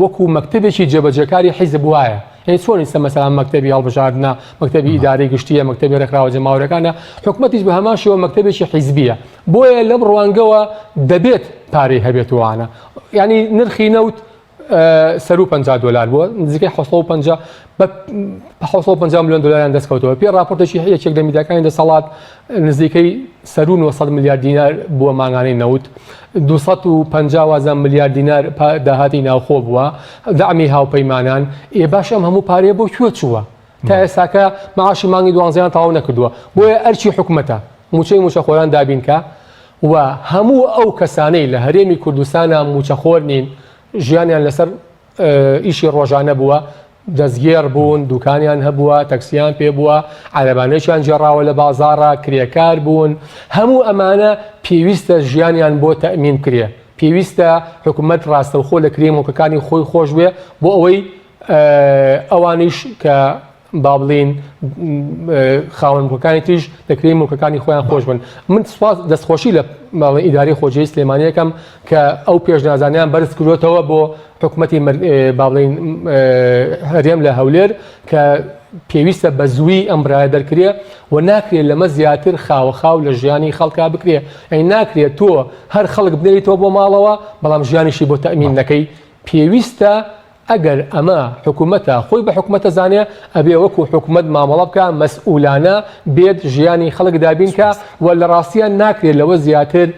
وەکو مەکتتەبێکی جێبەجێکاری حیزب وایە یعنی چۆن ئیستا مەسەلەن مەکتەبی هەڵبژاردنە مەکتەبی ئیدارەی گشتیە مەکتەبی ڕێکخراوە جەماوەرەکانە حکوومەتیش بە هەمان شێوە مەکتەبێکی حیزبیە بۆیە لەم ڕوانگەوە دەبێت پارەی هەبێت وانە یعنی نرخی نەوت سەروو 50 دۆلار بووە نزیکەی 750 بە 750 میلیۆن دۆلاریان دەست کەوتەوە پێ راپۆرتێکی یەکێک لە میدیاکانی دەسەڵات نزیکەی سەروو 900 میلیارد دینار بووە مانگانەی نەوت 250 وازان میلیارد دینار داهاتی ناوخۆ بووە دەعمی هاوپەیمانان ئێ باش ئەم هەموو پارەیە بۆ کوێ چووە تا ئێستاکە معاشی مانگی دوانزەیان تەواو نەکردووە بۆیە ئەرکی حکومەتە موچەی موچەخۆران دابینکە و هەموو ئەو کەسانەی لە هەرێمی کوردستانا موچەخۆر نین ژیانیان لەسەر ئیشی ڕۆژانە بووە دەستگێڕ بوون دوکانیان هەبووە تەکسیان پێ بووە عەرەبانێکیان گێڕاوە لە بازاڕە کرێکار بوون هەموو ئەمانە پێویستە ژیانیان بۆ تەئمین بکرێ پێویستە حکومەت ڕاستەوخۆ لە کرێی موڵکەکانی خۆی خۆش بێ بۆ ئەوەی ئەوانیش کە با بڵین خاوەن موڵکەکانی تریش دەکرێت موڵکەکانی خۆیان خۆش بن من سوپاس دەستخۆشی لە ماڵی ئیداری خۆجێی سلێمانیەکەم کە ئەو پێشنازانیان بەرز کردوێتەوە بۆ حکوومەتی با بڵین هەرێم لە هەولێر کە پێویستە بە زووی ئەم برایە دەرکرێ و ناکرێت لەمە زیاتر خاوەخاو لە ژیانی خەڵکا بکرێ ئەی ناکرێت تۆ هەر خەڵک بنێریتەوە بۆ ماڵەوە بەڵام ژیانیشی بۆ تەئمین نەکەی پێویستە ئەگەر ئەمە حکومەتە خۆی بە حکومەت ئەزانێ ئەبێ وەکو حکومەت مامەڵە بکا مەسئولانە بێت ژیانی خەڵک دابین کا و لە ڕاستیا ناکرێ لەوە زیاتر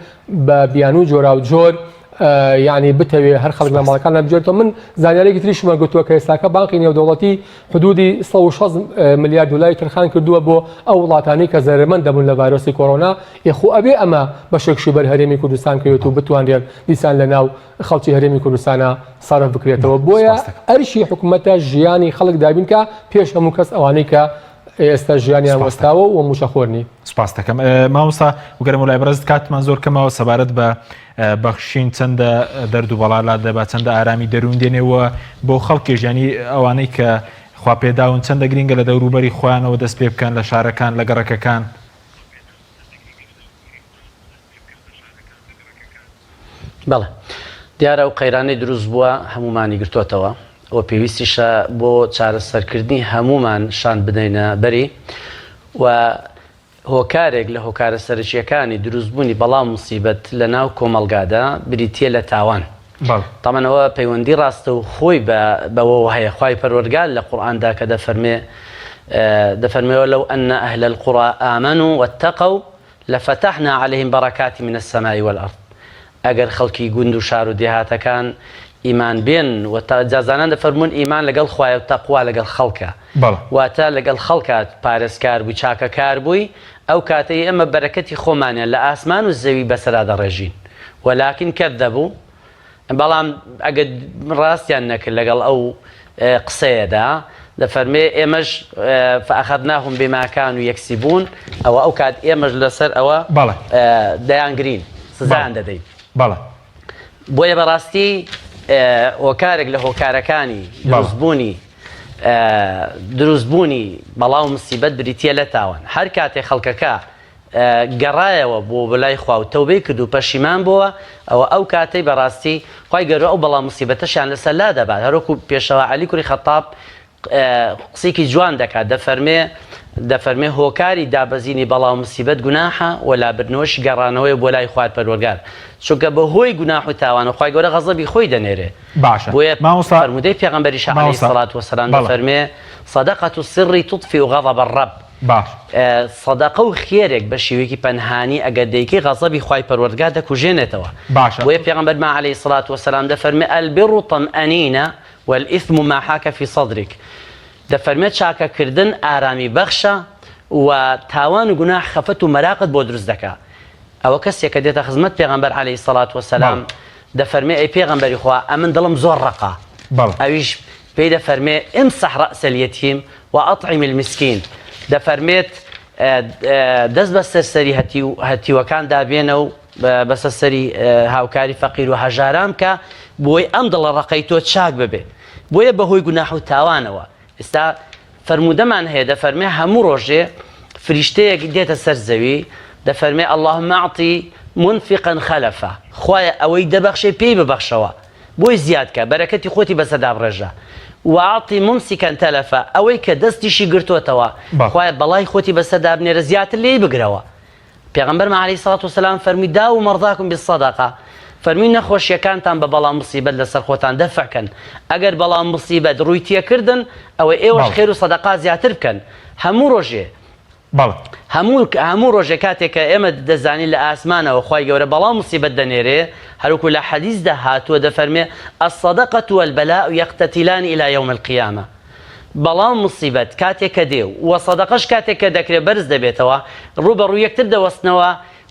بە بیانوو جۆراوجۆر یعنی بتەوێ هەر خەڵک لە ماڵەکانە بجێتەوە من زانیارێکی تریشم وەرگرتووە کە ئێستاکە بانقی نێودەوڵەتی حدودی 160 ملیار دلاری تەرخان کردووە بۆ ئەو وڵاتانەی کە زەرەرمەند دەبوون لە ڤایرۆسی کۆرۆنا ئێ خۆ ئەبێ ئەمە بەشێکشی بەر هەرێمی کوردستان کەوێت و بتوانرێت دیسان لە ناو خەڵکی هەرێمی کوردستانە سەرف بکرێتەوە بۆیە ئەرکی حکومەتە ژیانی خەڵک دابین کا پێش هەموو کەس ئەوانەی کە ئێستا ژیانیان وەستاوە و مووچەخۆر نین. سپاس دەکەم مامۆستا بگەرم لای بەڕێزت کاتمان زۆر کەمەوە سەبارەت بە بەخشین چەندە دەرد و بەڵا لا دەبا چەندە ئارامی دەروون دێنێەوە بۆ خەڵکێ ژیانی ئەوانەی کە خوا پێداون چەندە گرینگە لە دەوروبەری خۆیانەوە دەست پێ بکەن لە شارەکان لە گەڕەکەکان. بەڵێ دیارە ئەو قەیرانەی دروست بووە هەموومانی گرتۆتەوە و پێویستیشە بۆ چارەسەرکردنی هەموومان شان بدەینە بەری و هۆکارێک لە هۆکارە سەرەکییەکانی دروستبوونی بەڵا و موسیبەت لە ناو کۆمەڵگادا بریتییە لە تاوان. تەبعەن ئەوە پەیوەندی ڕاستەوخۆی بە بەوەوە هەیە خوای پەروەردگار لە قورئاندا کە دەفەرمێ دەفەرمێ ولو ان اهل القری آمنوا واتقوا. لفتحنا علیهم برکات من السماء والارض ئەگەر خەڵکی گوند و شار و دێهاتەکان ئیمان بێنن و جا زانان دەفەرموون ئیمان لەگەڵ خوایە و تەقوا لەگەڵ خەڵکە بەڵێ. واتە لەگەڵ خەڵکا پارێزکار بووی چاکەکار بووی ئەو کاتەی ئێمە بەرەکەتی خۆمانیان لە ئاسمان و زەوی بەسەرا دەڕێژین ولکن کذبوا بەڵام ئەگەر ڕاستیان نەکرد لەگەڵ ئەو قسەیەدا دەفەرمێ ئێمەش فأخذناهم بما كانوا يكسبون ئەوە ئەو کات ئێمەش لەسەر ئەوە بەڵێ دەیانگرین سزایان دەدەین. بەڵێ. بۆیە بەڕاستی هۆکارێک لە هۆکارەکانی دروستبوونی دروستبوونی بەڵا و مسیبەت بریتییە لە تاوان هەر کاتێ خەڵکەکە گەڕایەوە بۆ بەلای خوا و تەوبەی کرد و پەشیمان بۆوە ئەوە ئەو کاتەی بەڕاستی خوای گەورە ئەو بەڵا موسیبەتەشیان لەسەر لادەبات هەروەکو پێشەوا عەلی کوڕی خەتاب قسەیەکی جوان دەکات دەفەرمێ دەفەرمێ هۆکاری دابەزینی بەڵا و مسیبەت گوناحە و لابردنەوەشی گەڕانەوەیە بۆ لای خوای پەروەرگار چونکە بەهۆی گوناح و تاوانە خوای گەورە غەزەبی خۆی دەنێرێ باشە بۆیە مامۆستا فەرموودەی پێغەمبەریش عەلەیهی مامۆستا سەڵات وەسەلام بەڵێ دەفەرمێ صدقة السر تطفئ غضب الرب باش. سەدەقە و خێرێک بە شێوەیەکی پەنهانی ئەگەر دەیکەی غەزەبی خوای پەروەردگار دەکوژێنێتەوە باشە. بۆیە پێغەمبەرمان علیە الصلوة والسلام دەفەرمێ البر طمئنینە والإثم ما حاک فی صدرک دەفەرمێ چاکەکردن ئارامی بەخشە و تاوان و گوناح خەفەت و مەراقت بۆ دروست دەکا ئەوە کەسێکە دێتە خزمەت پێغەمبەر علیە الصلوة والسلام بەڵێ. دەفەرمێ ئەی پێغەمبەری خوا ئەمن دڵم زۆر ڕەقە بەڵێ. ئەویش پێی دەفەرمێ، امسح رأس الیتیم واطعم المسکین، دەفەرمێت، دەست بەسەر سەری هەتیوەکاندا بێنە و بەسەر سەری هاوکاری فەقیر و هەژاران بکە بۆی ئەم دڵە ڕەقەی تۆ چاک ببێ. بۆیە بەهۆی گوناح و تاوانەوە ئێستا فەرموودەمان هەیە دەفەرمێ هەموو ڕۆژێ فریشتەیەک دێتە سەر زەوی دەفەرمێ اللهم اعطی منفقا خلفا خوایە ئەوەی دەبەخشێ پێی ببەخشەوە بۆی زیاد کە بەرەکەتی خۆتی بەسەردا بڕێژە واعطی ممسکا تلفا ئەوەی کە دەستیشی گرتۆتەوە خوایە بەڵای خۆتی بەسەردا بنێرە زیاتر لێی بگرەوە پێغەمبەرمان علیە الصلوة والسلام فەرمووی داووا مرضاکم بالصدقە فەرمووی نەخۆشیەکانتان بە بەڵا موسیبەت لەسەر خۆتان دەفع کەن ئەگەر بەڵا موسیبەت ڕووی تێکردن ئەوە ئێوەش خێر و سەدەقا زیاتر بکەن هەموو ڕۆژێ بەڵێ. هەموو هەموو ڕۆژێ کاتێک کە ئێمە دەزانین لە ئاسمانەوە خوای گەورە بەڵا موسیبەت دەنێرێ هەروەکو لە حەدیسدا هاتووە دەفەرمێ الصدقة والبلاء يقتتلان الى يوم القیامە بەڵا و موسیبەت کاتێک کە دێ و سەدەقەش کاتێک کە دەکرێ بەرز دەبێتەوە ڕوو بە ڕوو یەکتر دەوەستنەوە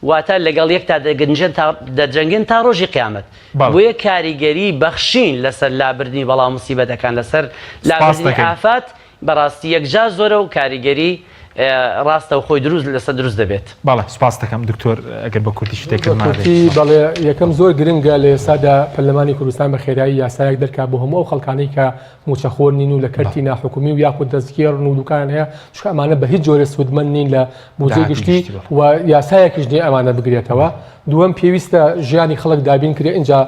واتە لەگەڵ یەکتا دەگنجێن تا دەجەنگێن تا ڕۆژی قیامەت بەڵێ. بۆیە کاریگەری بەخشین لەسەر لابردنی بەڵا و موسیبەتەکان لەسەر سوپاست لابردنی دەکەین. ئافات بەڕاستی یەکجار زۆرە و کاریگەری ڕاستەوخۆی دروست لەسەر دروست دەبێت. بەڵێ سوپاست دەکەم دکتۆر ئەگەر بە کورتی شتێک بە کورتی بەڵێ یەکەم زۆر گرنگە لە ئێستادا پەرلەمانی کوردستان بە خێرایی یاسایەک دەرکا بۆ هەموو ئەو خەڵکانەی کە مووچەخۆر نین و لە کەرتی ناحکومی و یاخود دەستگێڕن و دوکانیان هەیە چونکە ئەمانە بە هیچ جۆرێ سوودمەند نین لە بودجەی گشتی و یاسایەکیش نییە ئەمانە بگرێتەوە دووەم پێویستە ژیانی خەڵک دابین کرێ ئینجا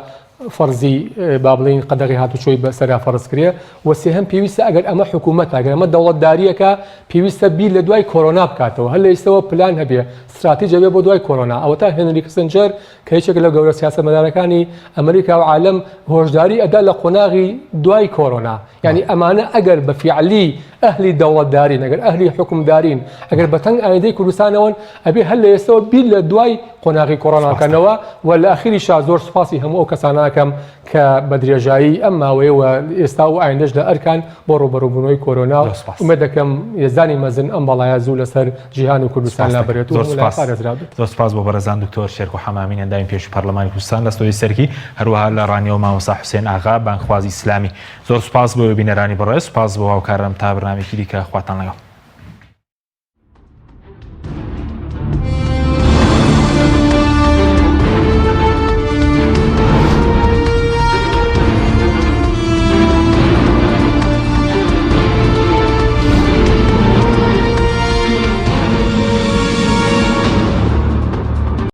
فەرزی با بڵێین قەدەغی هاتوچۆی بەسەرا فەرز کرێ و سێهەم پێویستە ئەگەر ئەمە حکوومەتە ئەگەر ئەمە دەوڵەتدارییەکە پێویستە بیر لە دوای کۆرۆنا بکاتەوە هەر لە ئێستەوە پلان هەبێ ستراتیج هەبێ بۆ دوای کۆرۆنا ئەوەتا هێنری کسنجەر کە یەکێکە لە گەورە سیاسەتمەدارەکانی ئەمریکا و عالەم هۆشداری ئەدا لە قۆناغی دوای کۆرۆنا یعنی ئەمانە ئەگەر بە فیعلی ئەهلی دەوڵەتدارین ئەگەر ئەهلی حوکمدارین ئەگەر بە تەنگ ئایندەی کوردستانەوەن ئەبێ هەر لە ئێستەوە بیر لە دوای قۆناغی کۆرۆنا بکەنەوە و لە ئەخیریشا زۆر سوپاسی هەموو ئەو کەسانە ئەکەم کە بە درێژایی ئەم ماوەیە و ئێستا و ئایندەش لە ئەرکان بۆ ڕووبەڕووبوونەوەی کۆرۆنا و ئومێد دەکەم یەزدانی مەزن ئەم بەڵایە زوو لەسەر جیهان و کوردستان لابەرێت و هەموو لایەک پارێزراو بێت. زۆر سوپاس بۆ بەڕێزان دکتۆر شێرکۆ حەمامین ئەندامی پێشووی پەرلەمانی کوردستان لە ستۆدیۆی سەرەکی هەروەها لە ڕانیەوە مامۆستا حوسێن ئاغا بانگخوازی ئیسلامی زۆر سوپاس بۆ بینەرانی بەڕێز سوپاس بۆ هاوکارانم تا بەرنامەیەکی دیکە خواتان لەگەڵ.